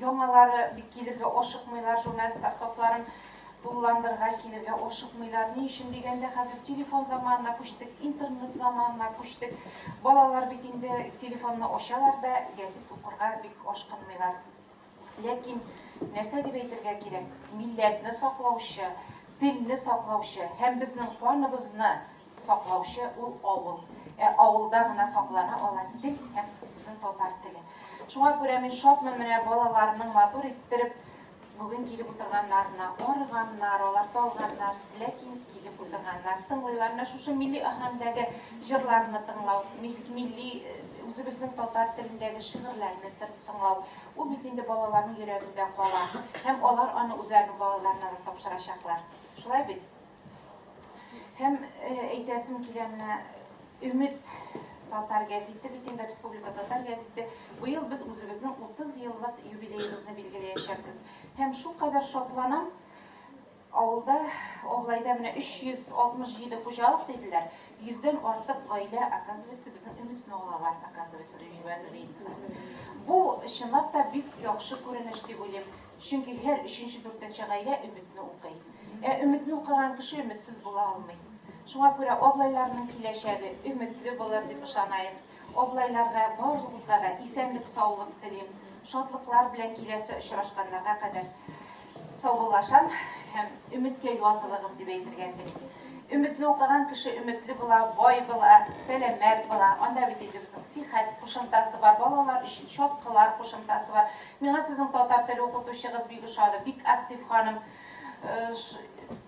яңалары бик килергә ашыкмыйлар, журналистлар сафларын тулыландырырга килергә ашыкмыйлар. Ни өчен дигәндә, хәзер телефон заманына күчтек, интернет заманына күчтек. Балалар бит инде телефонны ачалар да, гәзит укырга бик ашкынмыйлар. Ләкин нәрсә дип әйтергә кирәк, милләтне саклаучы, телне саклаучы һәм безнең каныбызны саклаучы ул авыл. Ә авылда гына саклана ала тел һәм безнең татар теле. Шуңа күрә мин шатмын менә балаларның матур иттереп бүген килеп утырганнарына. Арыганнар, алар талганнар, ләкин килеп утырганнар, тыңлыйлар. Менә шушы милли аһәңдәге җырларны тыңлау, милли үзебезнең татар телендәге шигырьләрне тыңлау, ул бит инде балаларның йөрәгендә кала һәм алар аны үзләренең балаларына да тапшырачаклар. Шулай бит? Һәм әйтәсем килә менә Өмет татар гәзите бит инде республика татар гәзите. Быел без үзебезнең 30 еллык юбилеебызны билгеләячәкбез. Һәм шулкадәр шатланам, Авылда, Аблайда менә 367 хуҗалык диделәр, йөздән артык гаилә, оказывается, безнең Өметне алалар, оказывается, дип җибәрде ди инде хәзер. Бу, чынлап та, бик яхшы күренеш дип уйлыйм. Чөнки һәр өченче-дүртенче гаилә Өметне укый. Ә Өметне укыган кеше өметсез була алмый. Шуңа күрә Аблайларның киләчәге өметле булыр дип ышанаем. Аблайларга, барыгызга да исәнлек-саулык телим. Шатлыклар белән киләсе очрашканнарга кадәр саубуллашам һәм Өметкә язылыгыз дип әйтергә телим. Өметне укыган кеше өметле була, бай була, сәламәт була. Анда бит инде безнең сихәт кушымтасы бар, балалар өчен чаткылар кушымтасы бар. Миңа сезнең татар теле укытучыгыз бик ошады, бик актив ханым.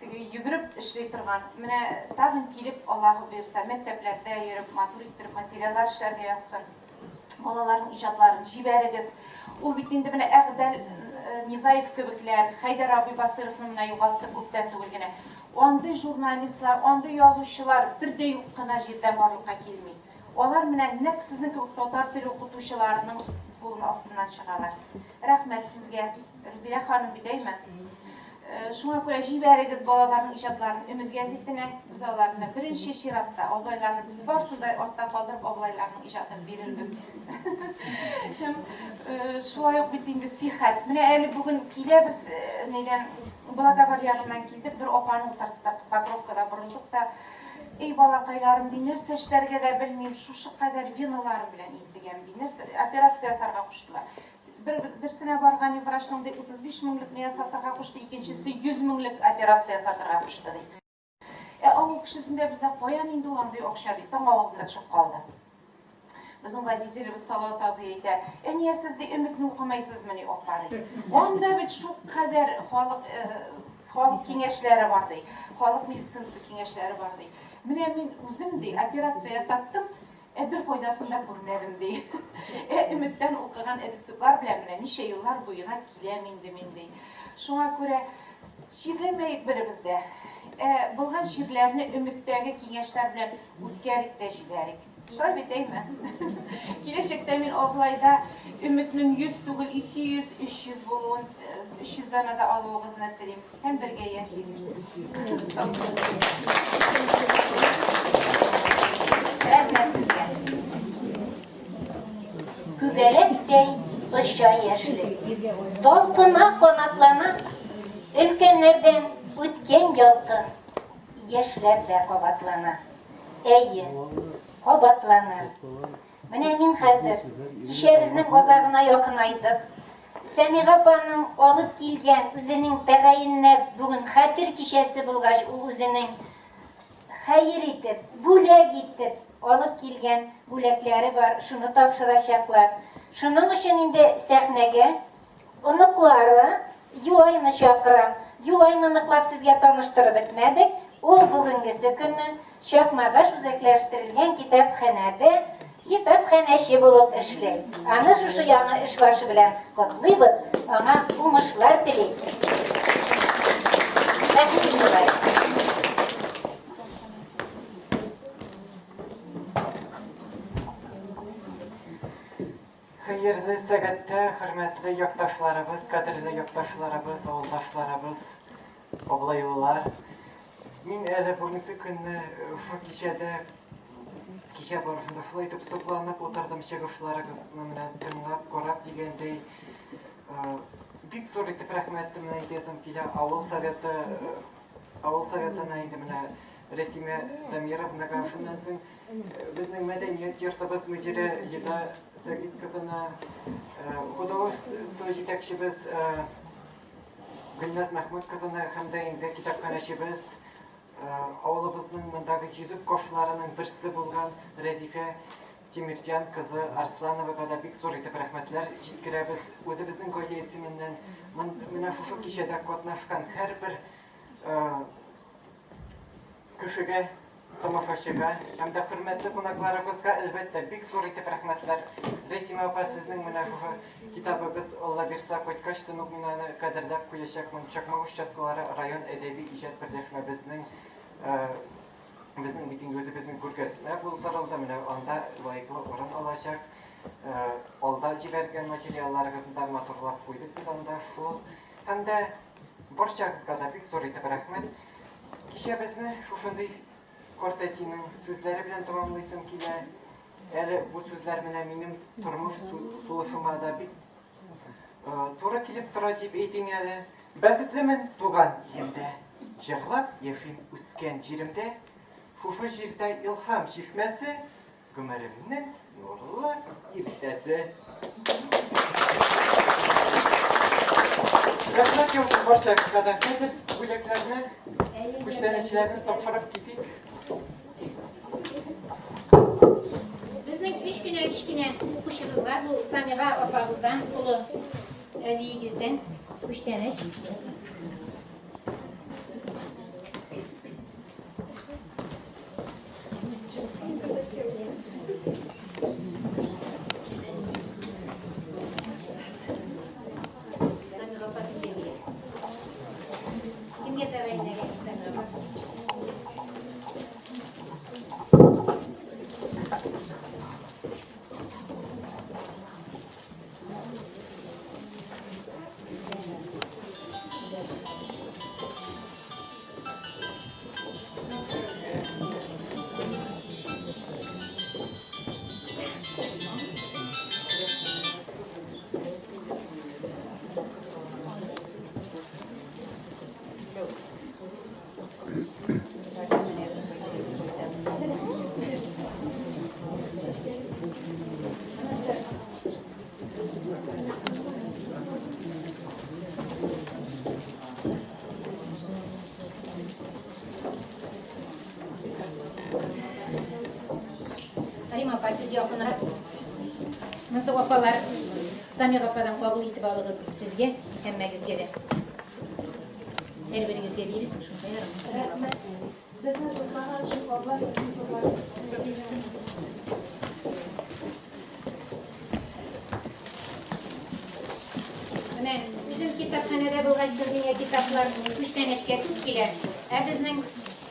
Теге йөгереп эшли торган. Менә тагын килеп, Аллаһы боерса, мәктәпләрдә йөреп, матур иттереп материаллар эшләргә язсын. Балаларның иҗатларын җибәрегез. Ул бит инде менә Әгъдәл Низаев кебекләр, Хәйдәр абый Басыйровны менә югалттык күптән түгел генә. Андый журналистлар, андый язучылар бер дә юк кына җирдән барлыкка килми. Алар менә нәкъ сезнең кебек татар теле укытучыларының кулын астыннан чыгалар. Рәхмәт сезгә, Рүзилә ханым бит, әйме? Шуңа күрә җибәрегез балаларның иҗатларын Өмет гәзитенә. Без аларны беренче чиратта абылайларны барысын да артта калдырып абылайларның иҗатын бирербез. Һәм шулай ук бит инде сихәт. Менә әле бүген киләбез нидән Благовар ягыннан килдек, бер апаны утырттык, Покровкада борылдык та. Эй, балакайларым, ди, нәрсә эшләргә дә белмим, шушы кадәр веналарым белән интегәм, ди, нәрсә, операция ясарга куштылар. Бер, берсенә барган врачның ди 35 меңлекне ясатырга кушты, икенчесе 100 меңлек операция ясатырга кушты ди. Ә авыл кешесендә бездә каян инде ул андый акча ди, таң авылында төшеп калды. Безнең водителебез Салават абый әйтә, ә нигә сез ди Өметне укымайсызмыни, апа ди. Анда бит шулкадәр халык э, халык киңәшләре бар ди, халык медицинасы киңәшләре бар ди. Менә мин үзем ди операция ясаттым, Ә бер файдасын да күрмәдем, ди. Ә Өметтән укыган рецептлар белән менә ничә еллар буена киләм инде мин, ди. Шуңа күрә чирләмәек беребез дә. Ә булган чирләрне Өметтәге киңәшләр белән үткәрик тә җибәрик. Шулай бит, әйме? Киләчәктә мин Аблайда Өметнең 100 түгел, 200, 300 булуын, 300 данә дә алуыгызны телим. Һәм бергә яшик. Сау булыгыз. Рәхмәт сезгә. Күбәләктәй оча яшьлек. Талпына, канатлана, өлкәннәрдән үткән ялкын яшьләр дә кабатлана. Әйе, кабатлана. Менә мин хәзер кичәбезнең азагына якынайдык. Сәмига апаның алып килгән үзенең тәгаенләп бүген хәтер кичәсе булгач, ул үзенең хәер итеп, бүләк итеп алып килгән бүләкләре бар, шуны тапшырачаклар. Шуның өчен инде сәхнәгә оныклары Юлайны чакырам. Юлайны ныклап сезгә таныштырып бетмәдек. Ул бүгенгесе көнне Чакмагыш үзәкләштерелгән китапханәдә китапханәче булып эшли. Аны шушы яңа эш башы белән котлыйбыз, аңа уңышлар телик. Рәхим ит, Юлай. Хәерле сәгатьтә, хөрмәтле якташларыбыз, кадерле якташларыбыз, авылдашларыбыз, аблайлылар. Мин әле бүгенге көнне шушы кичәдә, кичә барышында шулай итеп сокланып утырдым чыгышларыгызны менә тыңлап, карап дигәндәй. Бик зур итеп рәхмәтемне әйтәсем килә авыл советы, авыл советына инде менә Рәсимә Дамировнага, шуннан соң безнең мәдәният йортыбыз мөдире Лида Сәгыйть кызына, художество җитәкчебез Гөлназ Мәхмүт кызына һәм дә инде китапханәчебез, авылыбызның мондагы йөзек кошларының берсе булган Рәзифә Тимирҗан кызы Арслановага да бик зур итеп рәхмәтләр җиткерәбез. Үзебезнең гаилә исеменнән менә шушы кичәдә катнашкан һәрбер Кешегә, тамашачыга һәм дә хөрмәтле кунакларыбызга, әлбәттә, бик зур итеп рәхмәтләр. Рәсимә апа, сезнең менә шушы китабыгыз, Алла бирса, кайткачтын ук мин аны кадерләп куячакмын. Чакмагыш чаткылары район әдәби иҗат берләшмәбезнең, безнең бит инде үзебезнең күргәзмә булдырылды, менә анда лаеклы урын алачак. Алда җибәргән материалларыгызны да матурлап куйдык без анда шул. Һәм дә барчагызга да бик зур итеп рәхмәт. Кичәбезне шушындый картәтинең сүзләре белән тәмамлыйсым килә. Әле бу сүзләр менә минем тормыш сулышыма да бик туры килеп тора дип әйтим әле. Бәхетлемен туган илемдә, җырлап яшим үскән җиремдә. Шушы җирдә илһам чишмәсе, Гомеремнең нурлы иртәсе. Рәхмәт яусын барчагызга да. Хәзер бүләкләрне, күчтәнәчләрне тапшырып китик. Безнең өч кенә кечкенә укучыбызга бу Самига апагыздан, олы әбиегездән күчтәнәч. Кемгә тәгаенләгән Самига апа? Рима апа, сез якынрак. Монсы апалар, Самир ападан кабул итеп алыгыз сезгә, һәммәгезгә дә. Һәрберегезгә бирерсез шунда ярым. Рәхмәт. Безне зурлаган өчен Алла сезне зурласын. Менә үзем китапханәдә булгач, миңа китаплар күчтәнәчкә күп килә. Ә безнең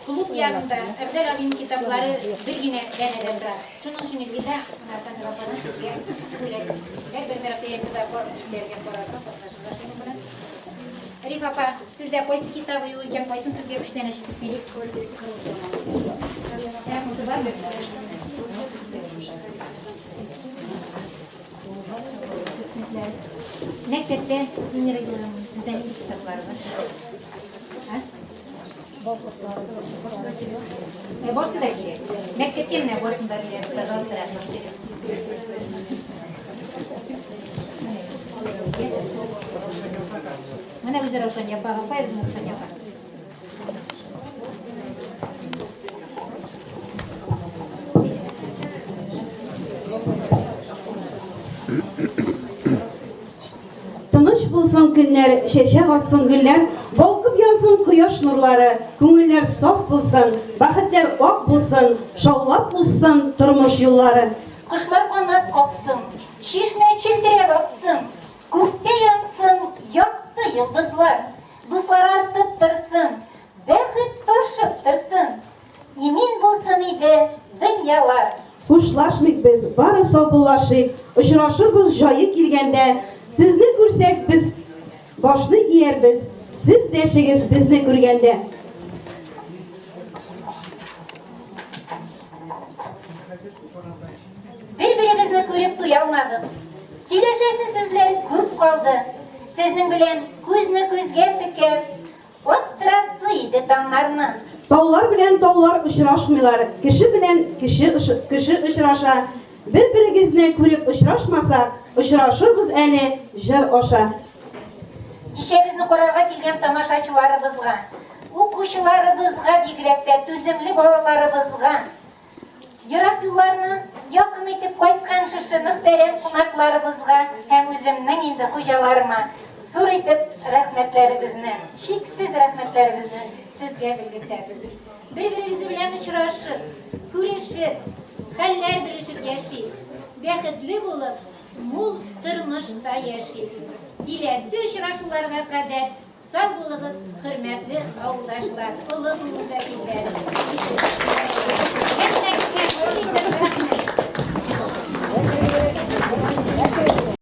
клуб янында Әбдәл абинең китаплары бер генә данәдә тора. Шуның өчен Эльвида менә Самира ападан сезгә бүләк. Һәрбер мероприятиедә эшләргә карарга, катнашырга шуның белән. Риф апа, сездә кайсы китабы юк икән, кайсын сезгә күчтәнәч итеп бирик? Ә, монысы бармы? Мәктәптә Венера Юлиевна, сездә нинди китаплар бар? А? Ә, барсы да кирәк. Мәктәпкә менә барсын да бирәбез, пожалуйста, рәхмәт итегез. Сезгә. Менә үзе Раушания апа, апа безнең Раушания апа. көннәр, чәчәк атсын гөлләр, балкып янсын кояш нурлары, күңелләр саф булсын, бәхетләр ак булсын, шаулап узсын тормыш юллары. Кошлар канат каксын, чишмә челтерәп аксын, күктә янсын якты йолдызлар, дуслар артып торсын, бәхет ташып торсын, имин булсын иде дөньялар. Хушлашмыйк без, бары саубуллашыйк, очрашырбыз җае килгәндә. Сезне күрсәк, без башны иярбез, сез дәшегез безне күргәндә. Бер-беребезне күреп туя алмадык. Сөйләшәсе сүзләр күп калды. Сезнең белән күзне күзгә текәп, аттырасы иде таңнарны. Таулар белән таулар очрашмыйлар, кеше белән кеше кеше очраша. Бер-берегезне күреп очрашмасак, очрашырбыз әле җыр аша. Кичәбезне карарга килгән тамашачыларыбызга, укучыларыбызга, бигрәк тә түземле балаларыбызга, Ерак юлларны якын итеп кайткан шушы мөхтәрәм кунакларыбызга һәм үземнең инде хуҗаларыма зур итеп рәхмәтләребезне, чиксез рәхмәтләребезне сезгә белгертәбез. Бер-беребез белән очрашып, күрешеп, хәлләр белешеп яшик, бәхетле булып, мул тормышта яшик. Киләсе очрашуларга кадәр Сау булыгыз, хөрмәтле авылдашлар, олы буын вәкилләре!